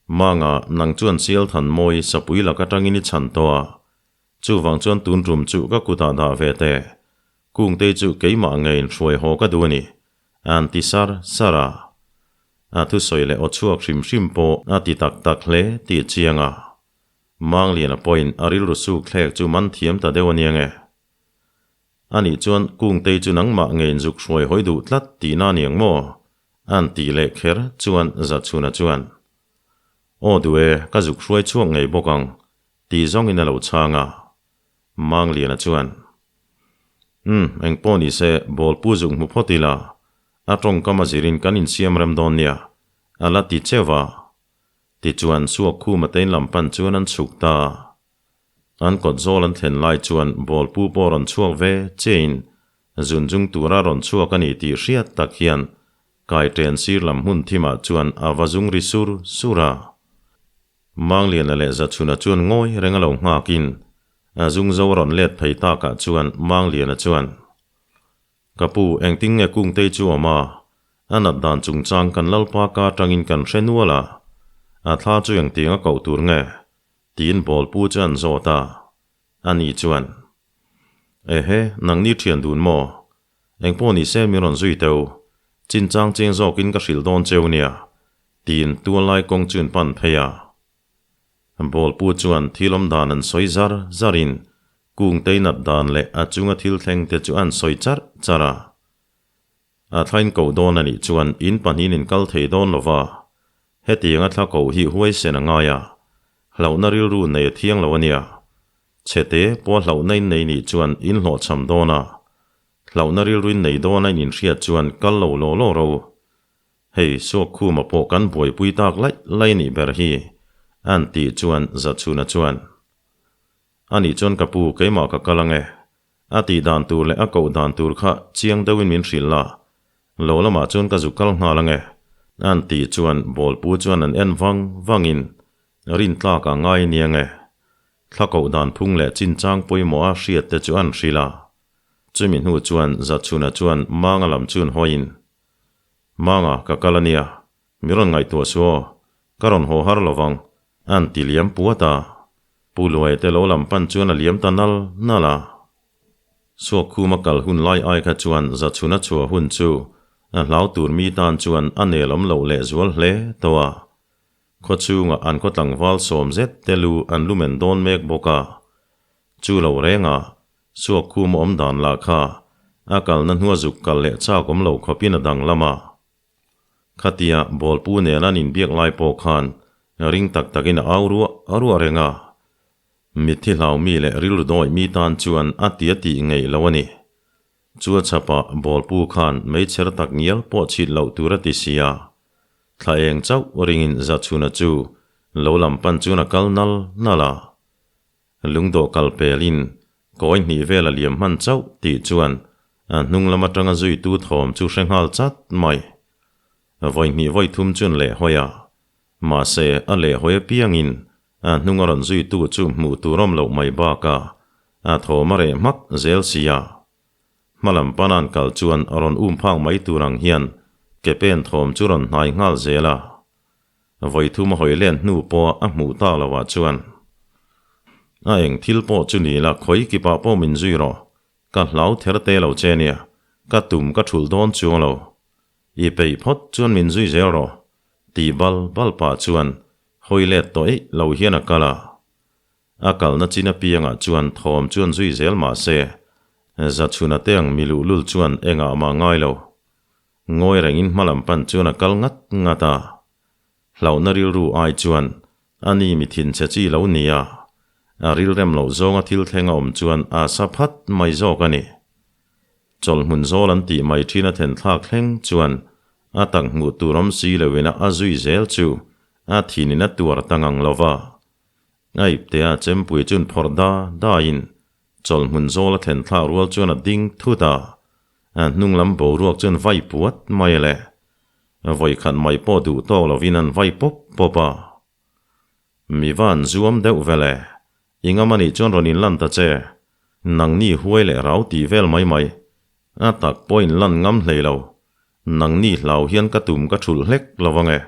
Manga, nang chuan Sialthan mawi sapui lak atangin i chhan tawh a, chuvang chuan tun tum chu ka kutah dah ve teh, Kungtei chu keimah ngeiin hruai haw ka duh a ni, an ti sar sar a. A thusawi leh aw chhuak hrim hrim pawh a ti tak tak hle tih a chiang a. Mangliana pawhin a rilru suk thlek chu man thiam ta deuh a nia nge. Anih chuan Kungtei chu nangmah ngeiin zuk hruai hawi duh tlat tihna a ni ang maw? A'n tih leh kher chuan Zachhuna chuan, Aw duh e, ka zuk hruai chhuak ngei bawk ang, tih zawngin a lo chhang a. Mangliana chuan, Umm, engpawh ni se, bawlpu zuk hmu phawt ila, a tawngkam a zirin kan insiam rem dawn nia, a la ti cheuh a. Tichuan, Suakkhuma te in lam pan chuan an chhuk ta. An kawt zawl an thlen lai chuan bawlpu pawh rawn chhuak ve chein zun zung tura rawn chhuak a ni tih hriat tak hian kai ṭen sir lam hmun thimah chuan a va zung ri sur sur a. Mangliana leh Zachhuna chuan ngawi reng a lo nghakin a zung zo a rawn let phei takah chuan Mangliana chuan, Ka pu, engtin nge Kungtei chu awm a? A nat dan chungchang kan Lalpa ka atangin kan hre nual a, a thla chu engtiang a koh tur nge? Tiin bawlpu chu an zawt a, ani chuan, Ehe, nangni thian dun maw? Engpawh ni se min rawn zui teu, chinchang cheng zawkin ka hrilh dawn cheu nia, tiin tuallai kawng chu an pan phei a. Bawlpu chuan thil awm dan an sawi zar zarin Kungtei nat dan leh a chunga thil thleng te chu an sawi charh charh a. A thlain koh dawn a nih chuan in pahnihin in kal thei dawn lo va, hetianga thla koh hi huaisen a ngai a, hlauhna rilru nei a thiang lo a nia. Chhete pawh hlauhna in nei nih chuan in hlawhchham dawn a, hlauhna rilru in nei dawn a in inhriat chuan kal lo law law ro. Hei, Suakkhuma pawh kan buaipui tak laih laih a nih ber hi, a'n tih chuan Zachhuna chuan, A nih chuan ka pu, keimah ka kal ang e. A tih dan tur leh a koh dan tur kha chiang deuhin min hrilh la, lo lamah chuan ka zuk kal nghal ang e. An tih chuan bawlpu chuan an en vang vangin rintlak a ngai nia nge. Thla koh dan phung leh chinchang pawimawh a hriat te chu an hrilh a. Chumi hnu chuan Zachhuna chuan Manga lam chun hawiin, Manga, ka kal a nia, Mi rawn ngaihtuah su aw, ka rawn haw har lovang, an ti liam puat a. Pu Luai te lo lam pan chuan a liam ta nal nal a. Suakkhuma kal hun lai ai kha chuan Zachhuna chhuah hun chu a hlau tur mi tan chuan a nelawm loh leh zual hle tawh a. Khawchhungah an khaw tlangval sawm zet te lu an lumen dawn mek bawk a. Chu lo rengah Suakkhuma awm dan lah kha a kalna hnua zuk kal leh chak awm lo khawpin a danglam a. Khatia Bawlpu nena an inbiak lai pawh khan ring tak takin a au ruah ruah reng a. Mitthi hlau mi leh rilru dawih mi tan chuan a ti a tih ngeih lo a ni. Chu a chhapah Bawlpu khan meichher tak ngial pawh chhit loh tur a ti si a. Thla eng chauh ringin Zachhuna chu lo lam pan chuan a kal nal nal a. Lungdawh kal pelin kawi hnih vel a liam hman chauh tih chuan a hnung lam atanga zuitu thawm chu hre nghal chat mai. Vawi hnih vawi thum chuan leh hawi a, mahse a leh hawi apiangin a hnung a rawn zuitu chu hmuh tur awm loh mai bakah a thawm a reh hmak zel si a. Hmalam panan kal chuan a rawn um phak mai tur ang hian ke pen thawm chu rawn hnai nghal zel a. Vawi thum a hawi len hnu pawh a hmuh tak lo ah chuan, A eng thil pawh chu ni la, khawi kipah pawh min zui rawh, ka hlau ther te lo che nia, ka tum ka thulh dawn chuang lo. I peih phawt chuan min zui zel rawh, tih bal bal pah chuan hawi let tawh eih lo hian a kal a. A kalna chin apiangah chuan thawm chuan zui zel mah se, Zachhuna te ang mi luhlul chuan engah mah ngai lo. Ngawi rengin hmalam pan chuan a kal ngat ngat a. Hlauhna rilru ai chuan a ni mi thinchhe chi lo ni a, a rilrem loh zawnga thil thleng a awm chuan a sa phat mai zawk a ni. Chawlhmun zawl an tih mai thin a then thlak thleng chuan a tak hmuh tur awm si loin a zui zel chu a thinin a tuar ta ngang lo va. A iptea chempui chun phawrh da daiin chawlhmun zawl a thlen thlak rual chuan a ding thut a, a hnung lam boruak chuan vai puat mai le. Vawi khat mai pawh duh tawk lovin an vai pawp pawp a. Mi van zuam deuh vel e, i ngam anih chuan rawn inlan ta che, nangni huai leh rau tih vel mai mai, a tak pawh inlan ngam hlei lo, nangni hlau hian ka tum ka thulh hlek lo ang e,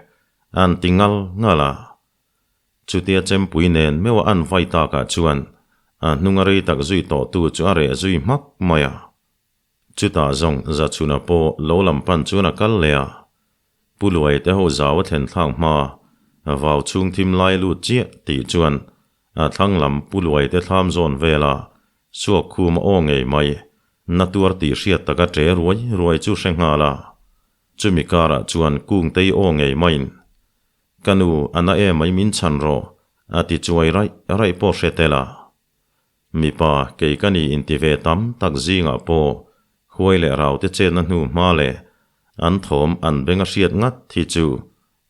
an ti ngal ngal a. Chutia chempui nen meuh a an vai takah chuan a hnunga rei tak zui tawhtu chu a reh zui hmak mai a. Chutah zawng Zachhuna pawh lo lam pan chuan a kal leh a. Pu Luai te ho zau a thlen thlak hma, vau chhung thim lai lut chiah tih chuan a thlang lam Pu Luai te thlam zawn vela suak khum a aw ngei mai, na tuar tih hriat taka ṭe ruai ruai chu hre nghal a. Chumi karah chuan Kungtei aw ngei maiin, Ka nu, a na emai min chhan rawh, a ti chuai raih raih pawh hre tel a. Mipa, kei ka ni inti ve tam tak zingah pawh huai leh raute chetna hnu hma leh an thawm an beng a hriat ngat hi chu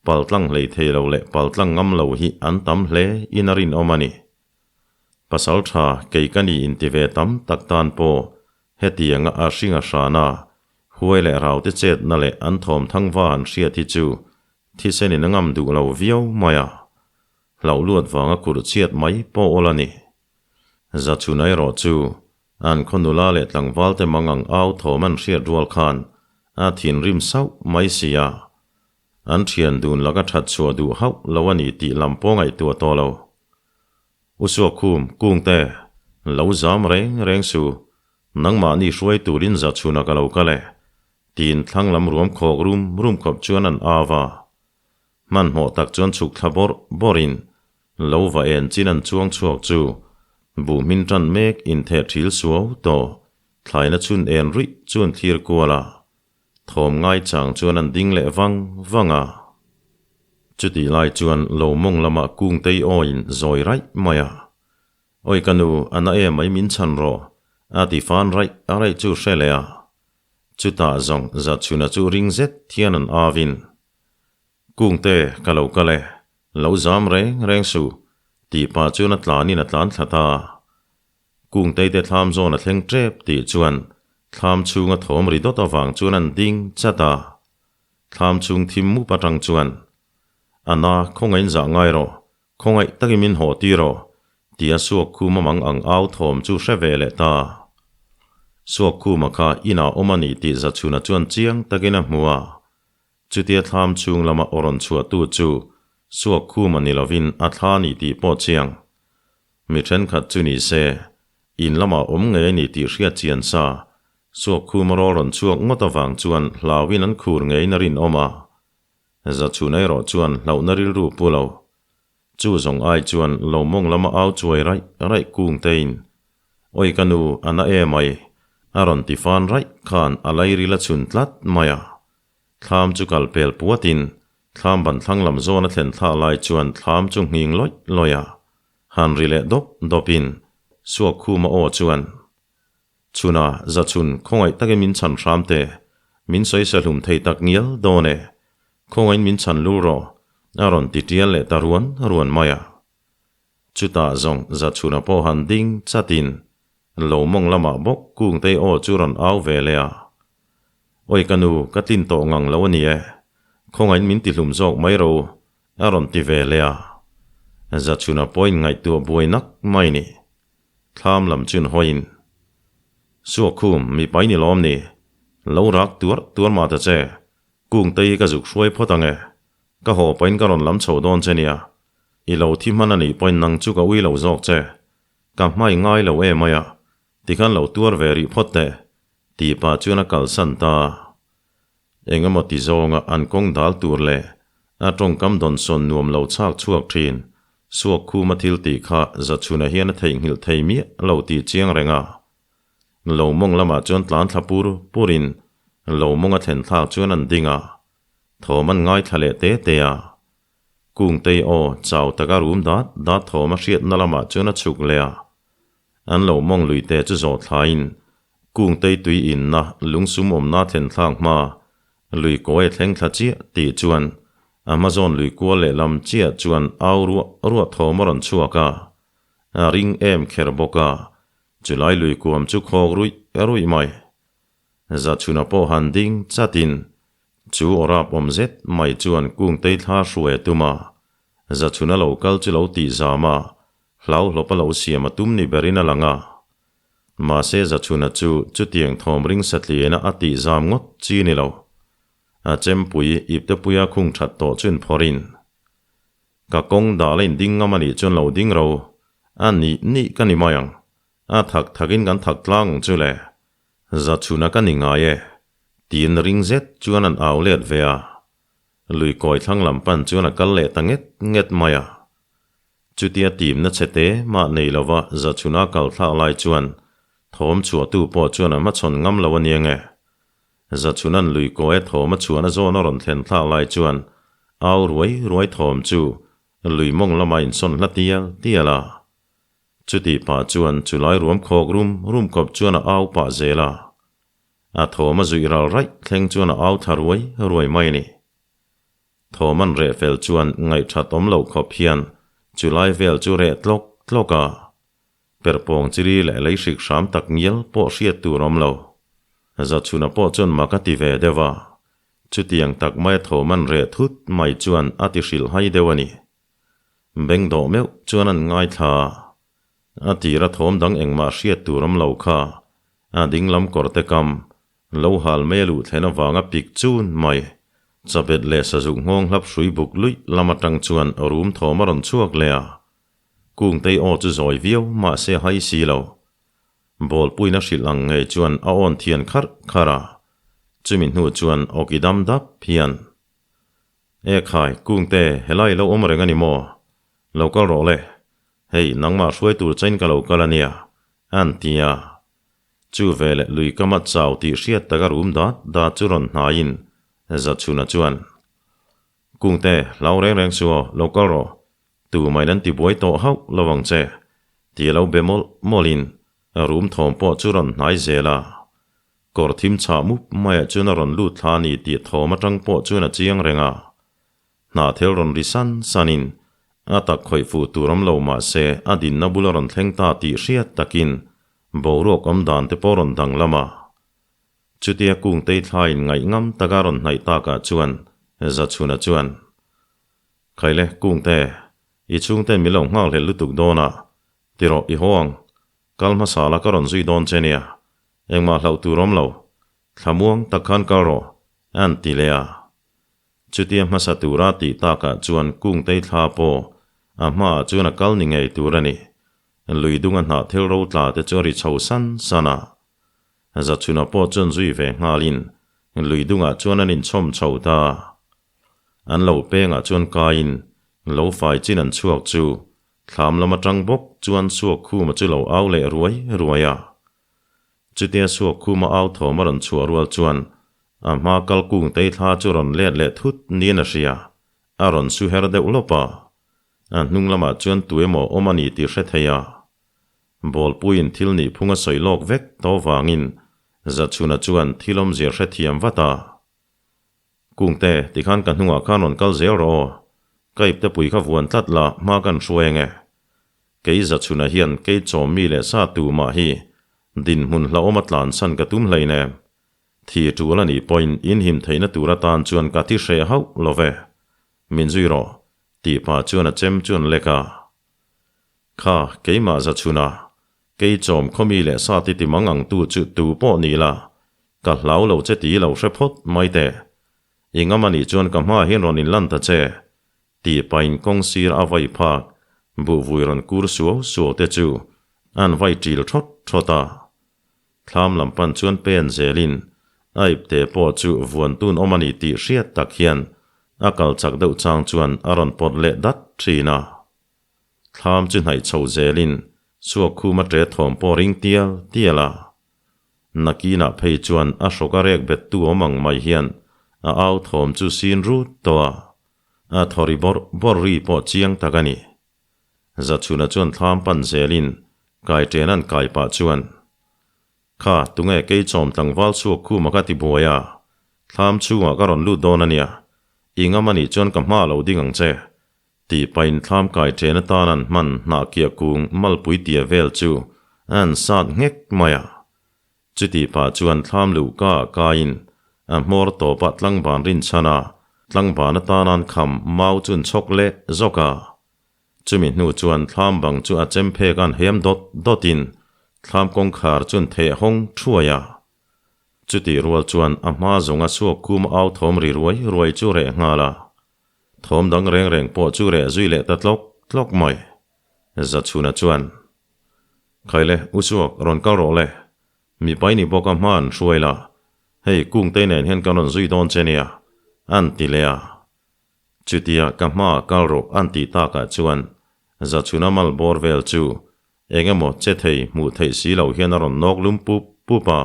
paltlang hlei thei lo leh paltlang ngam lo hi an tam hle in a rinawm a ni. Pasal tha, kei ka ni inti ve tam tak tan pawh hetianga a hring a hrana huai leh raute chetna leh an thawm thangva an hriat hi chu thisenin a ngam duh lo viau mai a. Hlauh luat vanga kurh chhiat mai pawh awl a ni. Zachhun erawh chu an khaw nula leh tlangval te mang ang au thawm an hriat rual khan a thinrim sauh mai si a. An thian dun laka that chhuah duh hauh lo a ni tih lam pawh ngaihtuah tawh lo. U Suakhum, Kungte, lo zam reng reng su, nangmahni hruai turin Zachhuna ka lo kal e, tiin thlang lam ruam khawk rum rum khawp chuan an au a. Hmanhmawh tak chuan chhuk thla bawrh bawrhin lo va en chin an chuang chhuak chu buh hmin tan mek intheh thil suau tawh thlaina chhun en ruih chuan thlir kual a, thawm ngai chang chuan an ding leh vang vang a. Chutih lai chuan lo mawng lamah Kungtei awiin zawi raih mai a, Awi ka nu, a na em mai min chhan rawh, a ti fan raih raih chu hre leh a. Chutah zawng Zachhuna chu ring zet hian an awin Kungte, ka lo kal e, lo zam reng reng suh, tih pah chuan a tlanin a tlan thla ta. Kungtei te thlam zawn a thleng tep tih chuan thlam chhunga thawm ri dawt avang chuan an ding chat a. Thlam chhung thim mup atang chuan, A na, khawngaih zah ngai rawh, khawngaih takin min haw tir rawh, tia Suakkhuma mang ang au thawm chu hre ve leh ta. Suakkhuma kha inah awm a ni tih Zachhuna chuan chiang takin a hmu a. Chutia thlam chhung lama aw rawn chhuahtu chu Suakkhum a ni lovin a thla a ni tih pawh chiang. Mi thenkhat chu ni se, in lamah awm ngei a ni tih hriat chian sa, Suakkhum a rawl rawn chhuak ngawt avang chuan hlauin an khur ngeiin a rinawm a. Zachhun erawh chuan hlauhna rilru pu lo. Chu zawng ai chuan lo mawng lama au chuai raih raih kung tein, Awi ka nu, a na em ai, a rawn ti fan raih khan a lairil a chhun tlat mai a. Thlam chu kal pel puatin thlam ban thlang lam zawn a thlen thlak lai chuan thlam chu nghing lawih lawih a, han ri leh dawp dawpin Suakkhuma aw chuan, Chhuna, Zachhun, khawngaih takin min chhan hram teh, min sawi sa hlum thei tak ngial dawn e, khawngaihin min chhan lul rawh, a rawn ti tial leh ta ruan ruan mai a. Chutah zawng Zachhuna pawh han ding chatin lo mawng lamah bawk Kungtei aw chu rawn au ve leh a. Awi ka nu, ka tlin tawh ngang lo a ni e, khawngaihin min ti hlum zawk mai ro, a rawn ti ve leh a. Zachhuna pawhin ngaihtuah buai nak mai ni. Thlam lam chun hawiin, Suakhum, mipa i ni lawm ni? Lo rak tuar tuar mah ta che, Kungtei ka zuk hruai phawt ang e. Ka haw pahin ka rawn lam chho dawn che nia. I lo thi hman a nih pawhin nang chu ka ui lo zawk che. Ka hmai ngai lo em mai a, tikhan lo tuar ve rih phawt teh, tih pah chuan a kalsan ta. Eng emaw ti zawnga an kawng dal tur leh a tawngkam dawnsawn nuam lo chhak chhuak thin, Suakkhuma thil tih kha Zachhuna hian a theihnghilh thei miah lo tih chiang reng a. Lo mawng lamah chuan tlan thla pur purin lo mawng a thlen thlak chuan an ding a, thawm an ngaithla leh te te a. Kungtei aw chau taka rum dat dat thawm a hriatna lamah chuan a chhuk leh a. An lo mawng lui te chu zawh thlaiin Kungtei tui inna lungsum awmna thlen thlak hma lui kawi a thleng thla chiah tih chuan a hmazawn lui kual lehlam chiah chuan au ruah ruah thawm a rawn chhuak a, a ring em kher bawk a, chulai lui kuam chu khawk ruih ruih mai. Zachhuna pawh han ding chatin Chu aw rap awm zet mai chuan Kungtei thla hruai a tum a, Zachhuna lo kal chu lo tih zam a, hlauhlawp a lo siam a tum ni berin a lang a. Mahse Zachhuna chu chutiang thawm ring satliaina a tih zam ngawt chi ni lo. A chempui iptepuia khung that tawh chun phawrhin, Ka kawng dah la inding ngam a nih chuan lo ding ro, a nih nih ka ni mai ang, a thak thakin kan thak tlang ang chu le. Zachhuna ka ni ngai e, tiin ring zet chuan an au let ve a. Lui kawi thlang lam pan chuan a kal leh ta nget nget mai a. Chutia timna chhe te mah nei lova Zachhuna kal thlak lai chuan thawm chhuahtu pawh chuan a hmachhawn ngam lo a nia nge. Zachhuna'n lui kawi a thawm a chhuahna zawn a rawn thlen thlak lai chuan au ruai ruai thawm chu lui mawng lama insawn hla tial tial a. Chutih pah chuan chulai ruam khawk rum rum kawp chuan a au pah zel a. A thawm a zuih ral raih thleng chuan a au thla ruai ruai mai a ni. Thawm an reh fel chuan ngaihthat awm loh khawp hian chulai vel chu reh tlawk tlawk a. Perhpawng chiri leh lei hrik hram tak ngial pawh hriat tur awm lo. Zachhuna pawh chuan mak a ti ve deuh a. Chutiang tak maia thawm an reh thut mai chuan a ti hrilhhai deuh a ni. Beng dawh meuh chuan an ngaithla a, a tira thawm dang engmah hriat tur awm lo kha a ding lam kawr te kam lo hal mai a luh thlen avanga pik chun mai. Chabet leh sazuk nghawng hlap hrui buk luih lam atang chuan rum thawm a rawn chhuak leh a, Kungtei aw chu zawi viau mahse hai si lo. Bawlpuina hrilh ang ngei chuan a awn thian kharh kharh a, chumi hnu chuan awki dam dap hian E khai, Kungte, helai lo awm reng a ni maw? Lo kal rawh le. Hei, nangmah hruai tur chain ka lo kal a nia, an ti a. Chu veleh lui kama chau tih hriat taka rum dat dat chu rawn hnaiin Zachhuna chuan, Kungte, hlau reng reng suh aw, lo kal rawh. Tu main an ti buai tawh hauh lo ang che, ti a lo be mawlh mawlhin rum thawm pawh chu rawn hnai zel a. Kawr thim chhah mup maiah chuan a rawn lut thla a ni tih thawm atang pawh chuan a chiang reng a. Hnahthel rawn ri san sanin a tak khawih fuh tur awm lo mah se a dinna bul a rawn thleng ta tih hriat takin boruak awm dan te pawh rawn danglam a. Chutia Kungtei thlaiin ngaih ngam taka rawn hnaih takah chuan Zachhuna chuan, Khaile Kungte, i chhungten min lo nghakhlelh lutuk dawn a, tirawh i haw ang, kal hmasa la ka rawn zui dawn che nia, Engmah hlauh tur awm lo, thlamuang tak khan kal rawh, an ti leh a. Chutia hmasa tura tih takah chuan Kungtei thla pawh a hmaah chuan a kal ni ngei tur a ni. Lui dunga hnah thil ro tla te chu a ri chho san san a. Zachhuna pawh chuan zui ve nghalin lui dungah chuan an inchhawm chho ta. An lo pengah chuan kaiin lo fai chin an chhuak chu thlam lam atang bawk chuan Suakkhuma chu lo au leh ruai ruai a. Chutia Suakkhuma au thawm a rawn chhuah rual chuan A hma kal kung tei thla chu rawn let leh thut niin a hria, a rawn su her deuh lawp a. A hnung lamah chuan tu emaw awm a ni tih hre thei a. Bawlpuiin thil nih phung a sawi lawk vek tawh vangin Zachhuna chuan thil awmzia hrethiam vat a. Kungte, tikhan ka hnungah khan rawn kal zel rawh aw. Ka iptepui kha vuan tlat la, hma kan hruai ange. Kei Zachhuna hian kei chawm mi leh sa tu mah hi dinhmun hlauhawm a tlansan ka tum hleinem. Thi tul a nih pawhin inhim theihna tur atan chuan ka thi hreh hauh lo ve. Min zui rawh, tih pah chuan a chem chu an lek a. Kha, keimah Zachhuna, kei chawm khawmi leh sa ti ti mang ang tu chu tu pawh ni la, ka hlau lo che ti lo hre phawt mai teh. I ngam a nih chuan ka hmaah hian rawn inlan ta che, tih pahin kawng sir a vai phak, buhvui rawn kur suau suau te chu an vai ṭil ṭhawt ṭhawt a. Thlam lam pan chuan pen zelin a ipte pawh chu vuan tun awm a ni tih hriat tak hian a kal chak deuh chang chuan a rawn pawt leh dat thin a. Thlam chu hnaih chho zelin chhuak khum a ṭe thawm pawh ring tial tial a. Nakinah phei chuan a hrawk a rek bet tu awm ang mai hian a au thawm chu sin rut tawh a, a thaw ri bawrh bawrh ri pawh chiang tak a ni. Zachhuna chuan thlam pan zelin kai ṭen an kai pah chuan, Kha, tunge kei chawm tlangval chhuak khuma ka ti buai a, thlam chhungah ka rawn lut dawn a nia, i ngam a nih chuan ka hma lo ding ang che, tih pahin thlam kai ṭen atan an hman hnah kiah kung malpui tia vel chu an sat nghek mai a. Chutih pah chuan thlam luh ka ah kaiin a hmawr tawpah tlangban rinchhan a, tlangban atan an kham mau chu an chhawk leh zawk a. Chumi hnu chuan thlam bang chu a chem phek an hem dawt dawtin thlam kawngkhar chu an theh hawng thuai a. Chutih rual chuan a hma zawnga suak kum au thawm ri ruai ruai chu reh nghal a. Thawm dang reng reng pawh chu reh zui leh ta tlawk tlawk mai. Zachhuna chuan, Khaile, u suak, rawn kal rawh le. Mipai ni bawk a hma an hruai la. Hei, Kungtei nen hian kan rawn zui dawn che nia, an ti leh a. Chutia ka hmaah kal rawh an tih takah chuan Zachhuna mal bawr vel chu eng emaw che thei hmuh theih si lo hian a rawn nawk lum pup pup a.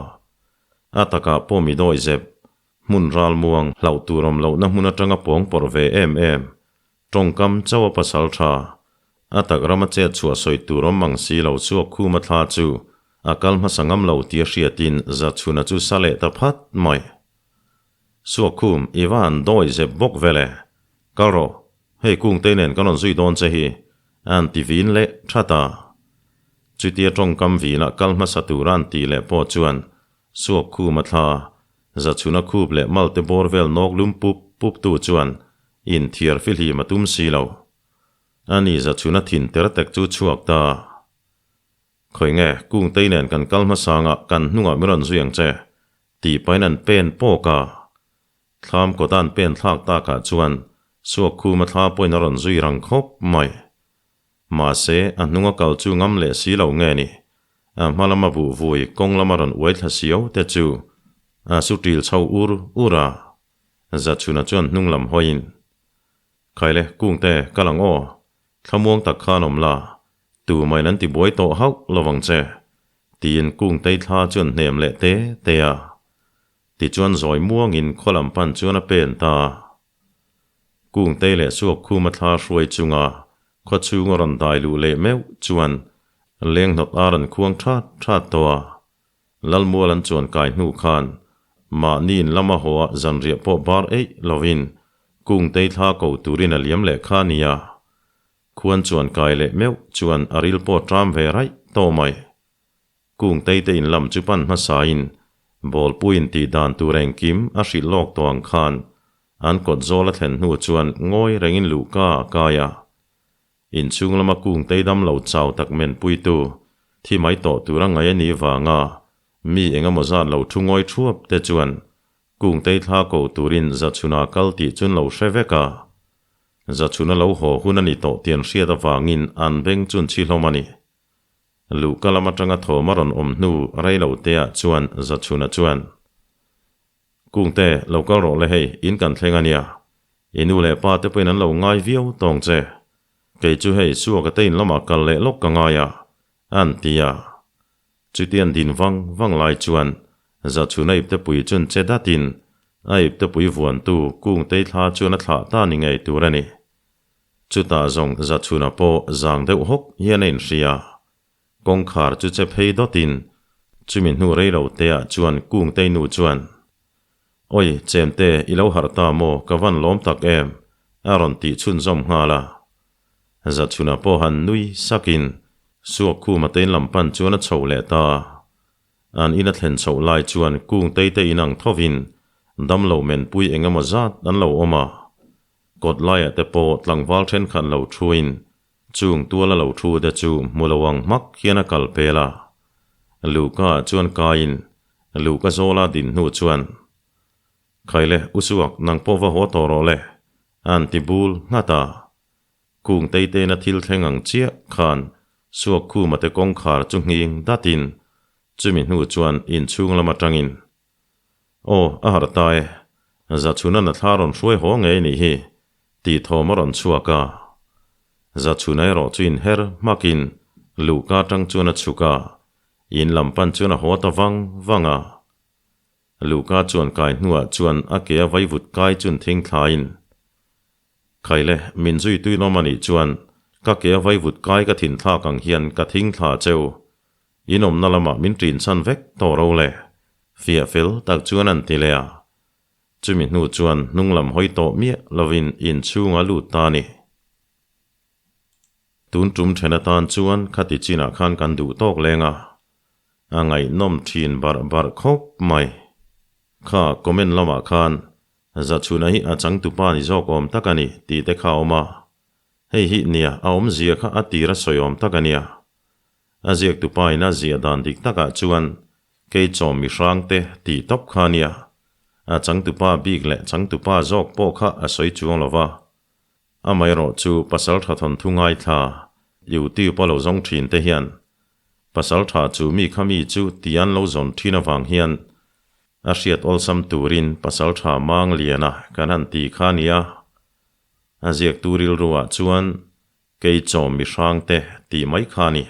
A takah pawh mi dawi zep, hmun ral muang hlauh tur awm lohna hmun atanga pawng pawrh ve em em, tawngkam chauh a pasal tha, a tak rama chet chhuah sawi tur awm mang si lo chhuak khuma thla chu a kal hmasa ngam lo tia hriatin Zachhuna chu sa leh ta phat mai. Suakkhum, i va han dawi zep bawk vel e. Kal rawh, hei Kungtei nen kan rawn zui dawn che hi, a han ti vin leh that a. Chutia tawngkam vinah kal hmasa tura an tih leh pawh chuan Suakkhum a thla, Zachhuna khup leh malte bawr vel nawk lum pup pup tu chuan inthiar fihlim a tum si lo. Ani Zachhuna thin ter tek chu chhuak ta. Khawi nge, Kungtei nen kan kal hmasangah kan hnungah min rawn zui ang che, tih pahin an pen pawk a. Thlam kawta an pen thlak takah chuan Suakkhuma thla pawhin a rawn zui rang khawp mai. Mahse, a hnunga kal chu ngam leh si lo nge ni? A hma lama buh vui kawng lama rawn uai thla siau te chu a su ṭil chho ur ur a. Zachhuna chuan hnung lam hawiin, Khaile, Kungte, kal ang aw. Thlamuang tak khan awm la, tu maiin an ti buai tawh hauh lo vang che, tiin Kungtei thla chu an hnem leh te te a. Tichuan zawi muangin khaw lam pan chuan a pen ta. Kungtei leh Suakkhuma thla hruai chunga khaw chhunga rawn dai luh leh meuh chuan lenghnawt ar an khuang that that tawh a. Lalmual an chuan kai hnu khan mahni in lama haw ah zanriah pawh bar eih lovin Kungtei thla ko turin a liam leh kha nia. Khuan chuan kai leh meuh chuan a ril pawh ṭam ve raih tawh mai. Kungtei te in lam chu pan hmasain Bawlpuiin tih dan tur engkim a hrilh lawk tawh ang khan an kawt zawl a thlen hnu chuan ngawi rengin luhka a kai a. Inchhung lama Kungtei dam lo chau tak menpuitu thi mai tawh tura ngaih a nih vanga mi eng emaw zat lo thu ngawi thuap te chuan Kungtei thla ko turin Zachhuna kal tih chun lo hre vek a. Zachhuna lo haw hun a ni tawh tih an hriat avangin an beng chun chhi hlawm a ni. Luhka lam atanga thawm a rawn awm hnu rei lo teah chuan Zachhuna chuan, Kungte, lo kal rawh le hei, in kan thleng a nia. I nu leh pa te pawhin an lo ngai viau tawng che. Kei chu hei Suaka te in lamah kal leh lawk ka ngai a, an ti a. Chuti an din vang vang lai chuan Zachhuna iptepui chuan che datin. A iptepui vuantu Kungtei thla chuan a thlah ta ni ngei tur a ni. Chutah zawng Zachhuna pawh zang deuh hawk hian a inhria. Kawngkhar chu che phei dawtin chumi hnu rei lo teah chuan Kungtei nu chuan, Oi, Chemte, i lo harh ta maw, ka van lawm tak em? a rawn tih chhunzawm nghal a. Zachhuna pawh han nui sakin Suakkhuma te in lam pan chuan a chho leh ta. An in a thlen chhoh lai chuan Kungtei te in ang thovin damlo menpui eng emaw zat an lo awm a. Kawt laiah te pawh tlangval thenkhat lo thuin chung tuala lo thu te chu hmu lo ang hmak hian a kal pel a. Luhka ah chuan kaiin Luhka zawla din hnu chuan, Khaile, u Suak, nang pawh va haw tawh rawh le, an ti bul nghat a. Kung teiteina thil thleng ang chiah khan Suakkhuma te kawngkhar chu nghing datin chumi hnu chuan inchhung lam atangin, Aw, a harh ta e, Zachhuna na thla rawn hruai haw ngei nih hi, tih thawm a rawn chhuak a. Zachhuna erawh chu inher hmakin luhka atang chuan a chhuk a, in lam pan chuan a haw ta vang vang a. Luhka chuan kai hnuah chuan a ke a vaivut kai chun thing thlain, Khaile, min zui tuinawm a nih chuan ka ke a vaivut kai ka thin thlak ang hian ka thing thla cheu. In awmna lamah min ṭin chhan vek tawh ro le. Fiah fel tak chuan an ti leh a. Chumi hnu chuan hnung lam hawi tawh miah lovin inchhung a lut ta a ni. Tun ṭum ṭhen atan chuan khati chinah khan kan duh tawk leng a. A ngaihnawm ṭhin barh barh khawp mai. Kha comment lamah khan Zachhuna hi a changtupa ni zawk awm tak a ni tih te kha a awm a. Hei hi nia a awmzia kha a tir a sawi awm tak a nia. A ziaktupa in a ziah dan dik takah chuan kei chawm mi hrang te tih tawp kha a nia. A changtupa bik leh changtupa zawk pawh kha a sawi chuang lo va. Amaherawh chu pasal tha thawnthu ngaithla YouTube a lo zawng thin te hian pasal tha chu mi kha mi chu ti an lo zawn thin avang hian A hriat awlsam turin Pasaltha Mangliana kan han ti kha a nia. A ziaktu rilruah chuan kei chawm mi hrangte tih mai kha a ni.